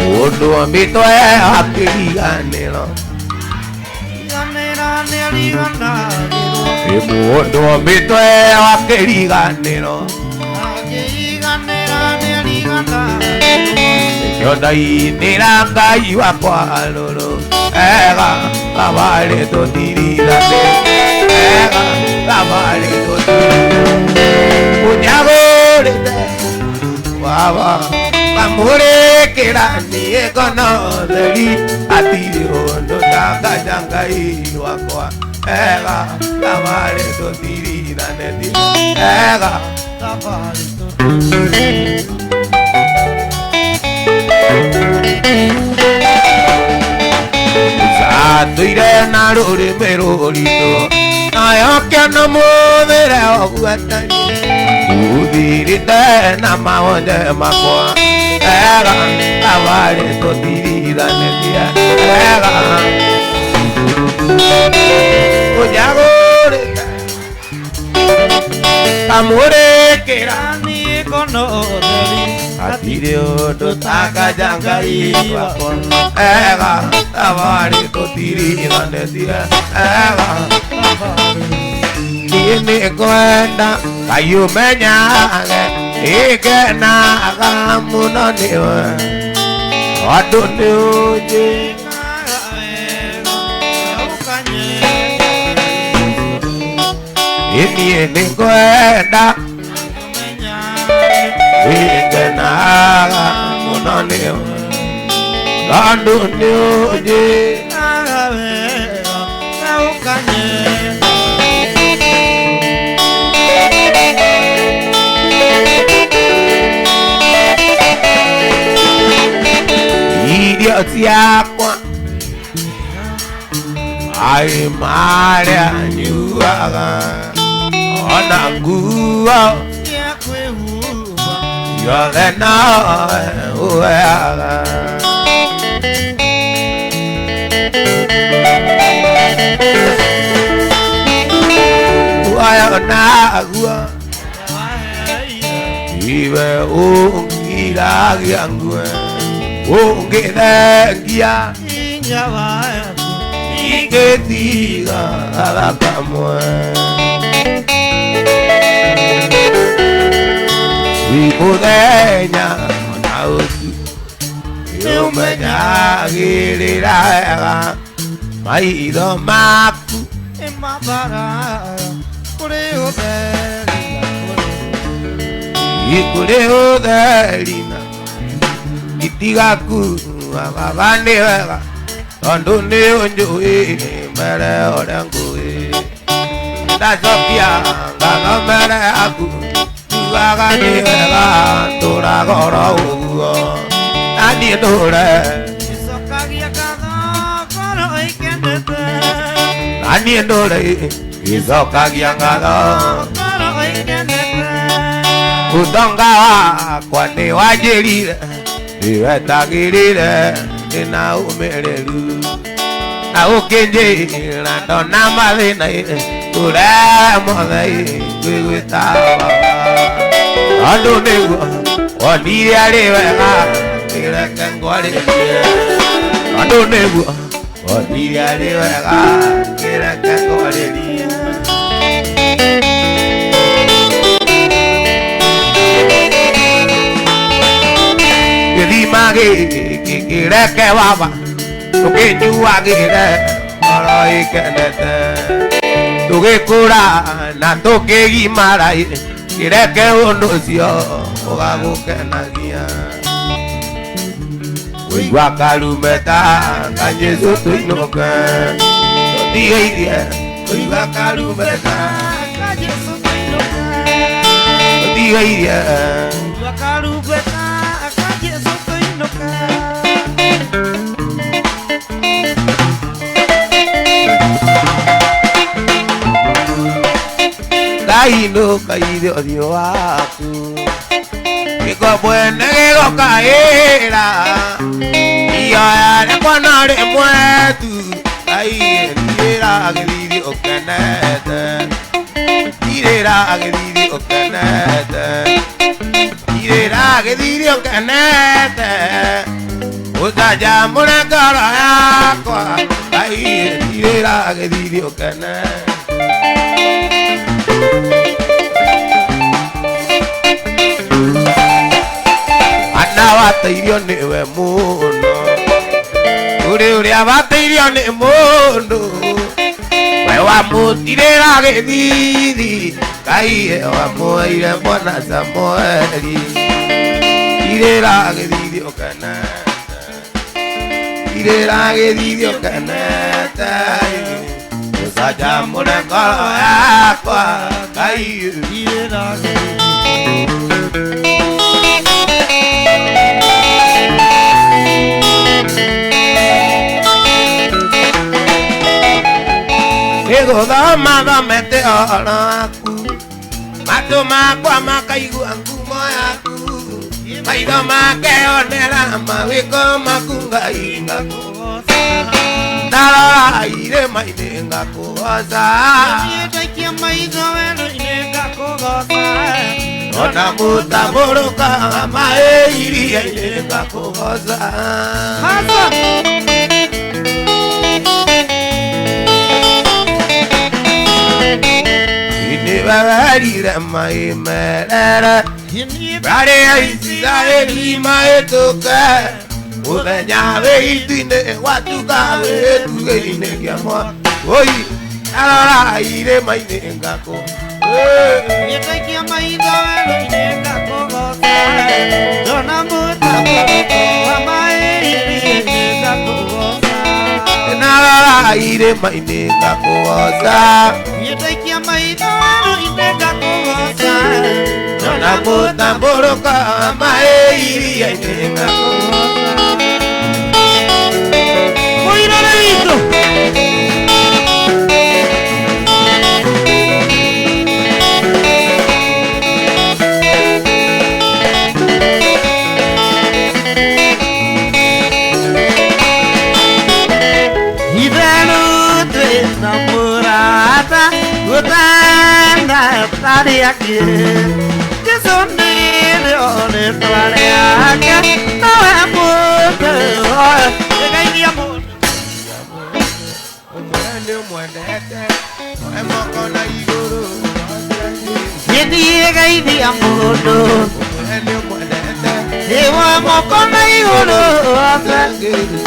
Mũndũ wambĩtwo e akĩriganĩro Riganĩra nĩariganagĩrwo Mũndũ wambĩtwo e akĩriganĩro Akĩriganĩra nĩariganagĩrwo Nĩkĩo ndainĩra Ngai wakwa rũrũ ega thabarĩ tũtirirane ega thabarĩ tũtirirane Ũnyagũrĩte baba kamũrĩkĩra niĩ ngono theri hatirĩ ũndũ ndanganja Ngai wakwa Ega thabarĩ tũtirithanĩtie ega thabarĩ Zatũire na rũrĩmĩ rũritũ nayo kĩona mũthĩre ũguo atariĩ ũthirĩte na mawonje makwa ega thabarĩ tũtirithanĩtie ega ũnjagũrĩte kamũrĩkĩra mĩkono ũtheri hatirĩ ũndũ takaja Ngai wakwa ega thabarĩ tũtirithanĩtie ega niĩ nĩngwenda Ngai ũmenyage nĩngenaga mũno nĩwe tondũ nĩũnjĩkaga wega na ũkanyenda niĩ nĩngwenda nĩngenaga mũno nĩwe tondũ nĩũnjĩkaga wega na ũkanyenda irio ciakwa maĩ marĩa nyuaga ona nguo cia kwĩhumba yothe nowe ũheaga muoyo naguo iwe ũngiragia ngue ũngĩthengia hinya waku ingĩtiga gakamwe wĩ mũthenya ona ũtukũ nĩũmenyagĩrĩra wega maitho maku nĩmabaraga kũrĩ ũtheri na kũrĩ ũtheri na itigakuua baba nĩ wega tondũ nĩũnjũĩ mbere ũrĩa ngũĩ ndacokia ngatho mbere yaku njugaga nĩ wega ndũraga oro ũguo na niĩ ndũre Icokagia ngatho ngoro ĩkenete na niĩ ndũre icokagia ngatho ngoro ĩkenete ũtonga wakwa nĩwanjĩrire nĩwetagĩrĩre ndĩna ũmĩrĩru na ũkĩnjĩra ndona mathĩna ũrĩa mothe ngwĩgwĩta baba tondũ nĩguo wonire arĩ wega kĩreke ngwarĩrie tondũ nĩguo wonire arĩ wega kĩreke ngwarĩrie gĩthima gĩkĩ kĩreke baba tũkĩnyuagĩre ngoro ĩkenete tũgĩkũra na tũkĩgimara kĩreke ũndũ ũcio ũgagũkenagia kũigua karumbeta ka Jesũ tũinũke tũtigĩirie kũigua karumbeta ka Jesũ tũinũke tũtigĩirie kũigua karumbeta ka Jesũ tũinũke Ndainũka ithe ũthiũ waku gĩko mwene gĩgũkaĩra ioya rĩakwa no rĩmwe tu Ngai ndirĩra gĩthithi ũkenete ndirĩra gĩthithi ũkenete ndirĩra gĩthithi ũkenete ũcanjamũre ngoro yakwa Ngai ndirĩra gĩthithi ũkenete Ana wateirio nĩwe mũno ũrĩ ũrĩa wateirio nĩ mũndũ we wamũtirĩra gĩthithi Ngai wamũheire mwana Samueli tirĩra gĩthithi ũkenete tirĩra gĩthithi ũkenete Canjamũre ngoro yakwa Ngai. Nĩgũthoma thomete ũhoro waku, matũ makwa makaigua ngumo yaku, maitho makeyonera mawĩko maku Ngai ngakũgoca. Ndarora irĩma-inĩ ngakũgoca, Ndaikia maitho werũ-inĩ ngakũgoca, ona mũtambũrũka wa maĩ iria-inĩ ngakũgoca. Hasa. Nĩwewerire maĩ merere, mbarĩ ya Isiraeli mahĩtũke, mũthenya wĩ itu-inĩ gwatuka gĩtugĩ-inĩ kĩa mwaki. Oi, ndarora irĩma-inĩ ngakũ. Ndaikia maitho werũ-inĩ ngakũgoca, ndona mũtambũrũko wa maĩ iria-inĩ ngakũgoca. Ndarora irĩma-inĩ ngakũgoca, Ndaikia maitho werũ-inĩ ngakũgoca, ndona mũtambũrũko wa maĩ iria-inĩ ngakũgoca. Mũirũrĩ witũ. Itherũ twĩna mũrata gũtana tarĩ angĩ, Jesũ nĩrĩo rĩtwa rĩake, nowe mũndũ ĩgeithia mũndũ. Ũmwe nĩ ũmwendete, oe moko na igũrũ. Gĩthiĩ geithia mũndũ. Ũmwe nĩ ũmwendete, Ĩwa moko na igũrũ. Jesũ.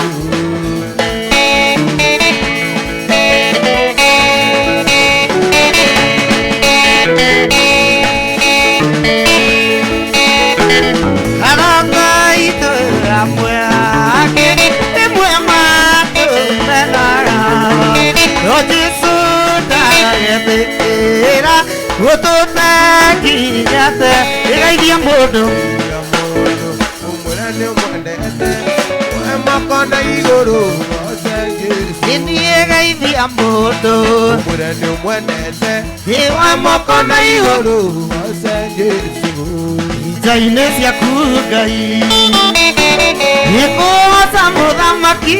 Arata aitũ amwe ake rĩmwe matũmenaga, no Jesũ ndagetĩkĩra gũtũtekinyate. Ĩgeithia mũndũ. Ũmwe nĩ ũmwendete, oe moko na igũrũ. Jesũ. Gĩthiĩ geithia mũndũ. Ũmwe nĩ ũmwendete, Ĩwa moko na igũrũ. Jesũ. Nja-inĩ ciaku Ngai nĩkũgoca mũthamaki,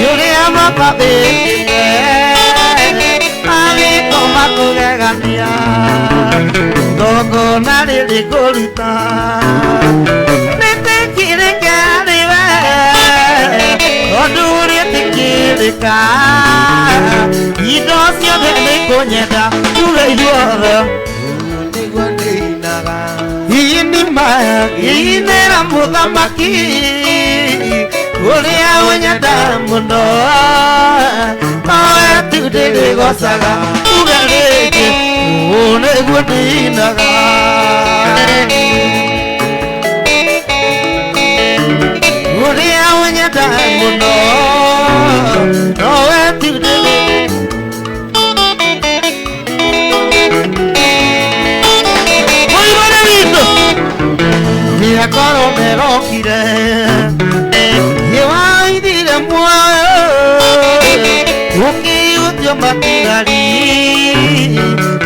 ũrĩa baba wĩkĩte mawĩko makũgegania, igongona rĩrĩ ngũruta rĩtĩkĩrĩke harĩwe, tondũ rĩtĩkĩrĩka indo ciothe nĩkũnyenda tuge ithuothe. Nĩguo ndĩinaga. Inĩra mũthamaki ũrĩa ũnyenda mũno, nowe tu ndĩrĩgocaga, tuge rĩngĩ, ũũ nĩguo ndĩinaga. Ũrĩa ũnyenda mũno, nowe tu ndĩrĩ. Mũirũrĩ witũ. Nĩakorwo merokire nĩwaithire muoyo ũkĩiyũtio matigari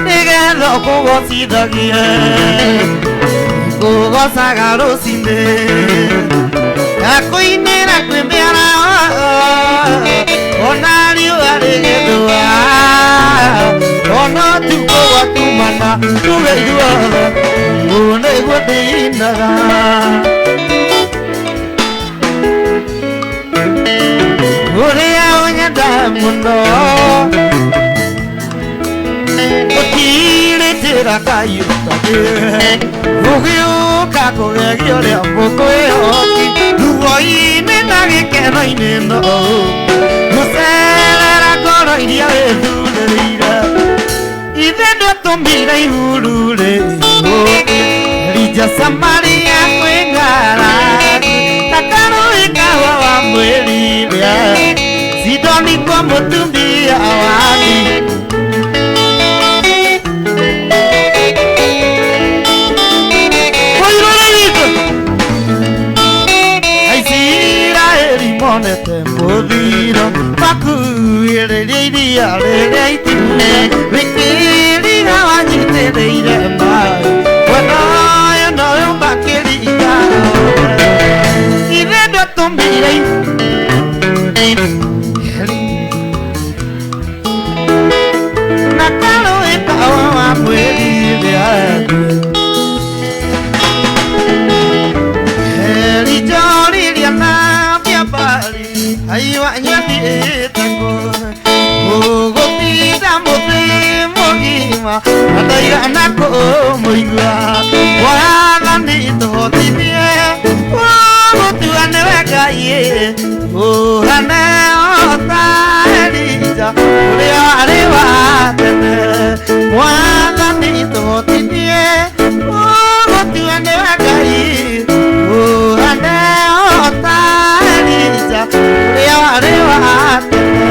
nĩgetha ũkũgocithagie, ngũgocaga rũcinĩ ngakũinĩra kwĩ mĩaraho, ona riũa rĩgĩthũa, ona ũtukũ gwatumana, tuge ithuothe, ũũ nĩguo ndĩinaga. Ũrĩa ũnyenda mũno ũtirĩtĩra Ngai ũtagĩ ũgĩũka kũgegia ũrĩa mũkwĩhoki ruo-inĩ na gĩkeno-inĩ, no gũcerera ngoro iria wĩthurĩire. Ithe ndwatũmire ihuru rĩ Rija Samaria kwĩ ng'aragu ta karũĩ kahũa wa mwĩrire Sidoni kwa mũtumia Mũthiro makuĩrĩria iria rĩrĩa itune wĩkĩriga wanyitĩrĩire maĩ mwena ũyũ noyũ makĩringa ithe ndwatũmire na karũĩ kawa wa mwĩrire Elijoriria na biabari aiwa nyatĩtako ũgũtinda mũthĩ mũgima na ndaigana kũmũigua wathani tũhotithie ũgũtua nĩwe Ngai ũhane o ta Elija ũrĩa warĩ wa tene wathani tũhotithie ũgũtua nĩwe Ngai ũhane o ta Elija ũrĩa warĩ wa tene.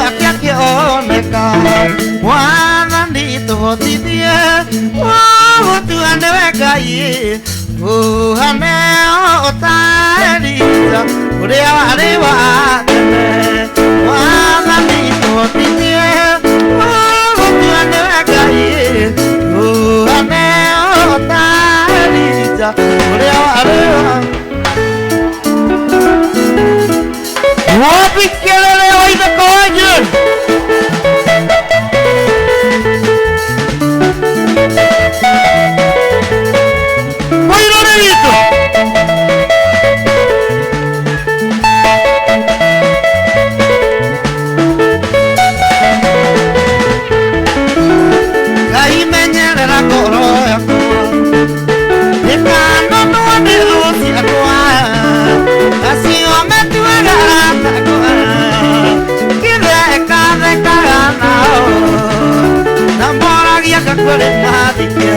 Akĩoneka mwathani tũhotithie ũgũtua nĩwe Ngai ũhane o ta Elija ũrĩa warĩ wa tene mwathani tũhotithie ũgũtua nĩwe Ngai ũhane o ta Elija ũrĩa warĩ wa Wapi kelele waithaka wanyu Wairore witũ Ngai menyerera ngoro yakwa ndĩkanonwo nĩ thũ ciakwa acio metuaga atakwa kĩthekathekaga nao na moragia kakwĩrĩ mathike.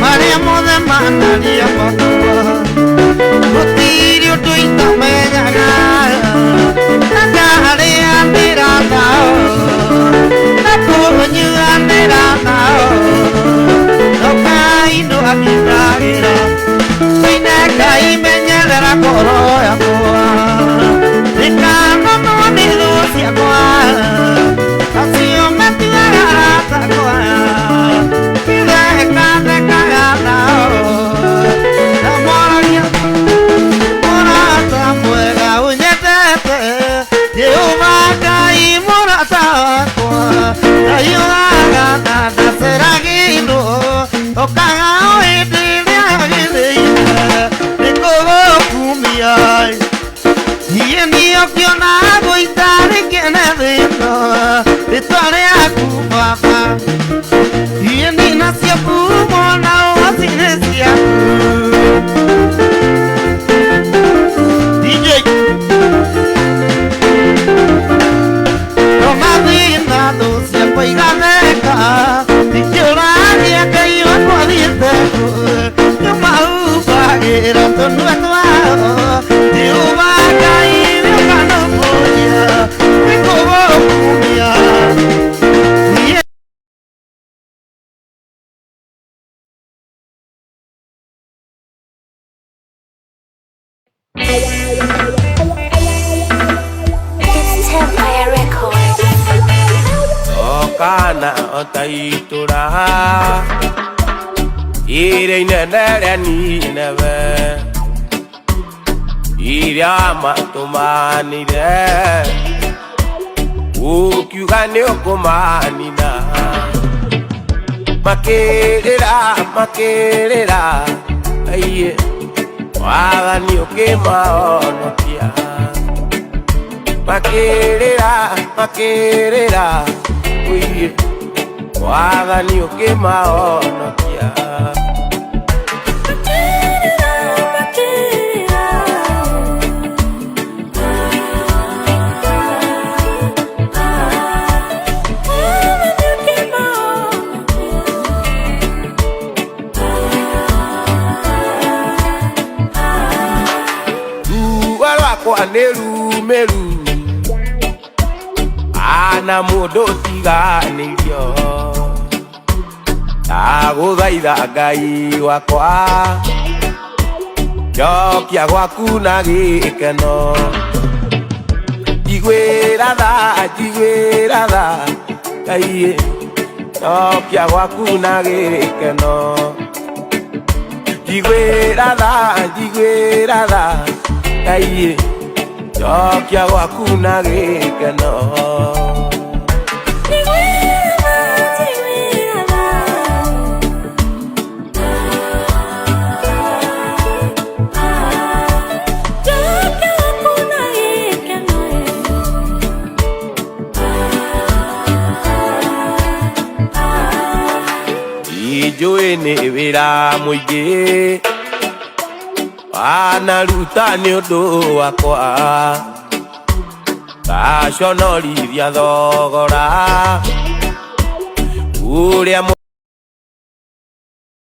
Marĩa mothe manaria makwa gũtirĩ ũndũ itamenyaga na ndarĩanĩra nao na kũnyuanĩra nao no Ngai ndwangĩndarĩra tũine Ngai menyerera ngoro yakwa ndĩkanonwo nĩ thũ ciakwa acio matuaga aratakwa kĩthekathekaga nao na moragia mũrata mwega ũnyendete Jehova Ngai mũrata wakwa ndaiugaga na ndaceragĩrwo ũkaga o hĩndĩ ĩrĩa yagĩrĩire nĩkũgũkumia niĩ niĩ ũkĩona gũitarĩ kĩene thĩna rĩtwa rĩaku Baba niĩ ninacio ngumo na ũhoti ciaku. DJ Romathina thũ ciakwa igatheka ndikĩũragia Ngai wakwa thiĩte kũ nĩmahumbagĩra tũnua twao Jehova Ngai nĩũkanũmbũiya nĩkũgũkumia niĩ. It's Empire Records. Okana otaitura ire inene rĩa Nineve iria matũmanire ũkiuga nĩ ũkũmanina makĩrĩra makĩrĩra aiye wathani ũkĩmahonokia. Makĩrĩra makĩrĩra ũiye Mwathani ũkĩmahonokia. Ruo rwakwa nĩ rumĩru ana mũndũ ũtiganĩirio ndagũthaitha Ngai wakwa njokia gwaku na gĩkeno njiguĩra tha njiguĩra tha Ngai njokia gwaku na gĩkeno njiguĩra tha njiguĩra tha Ngai njokia gwaku na gĩkeno. Njũĩ nĩ wĩra mũingĩ wanaruta nĩ ũndũ wakwa ngaconorithia thogora ũrĩa.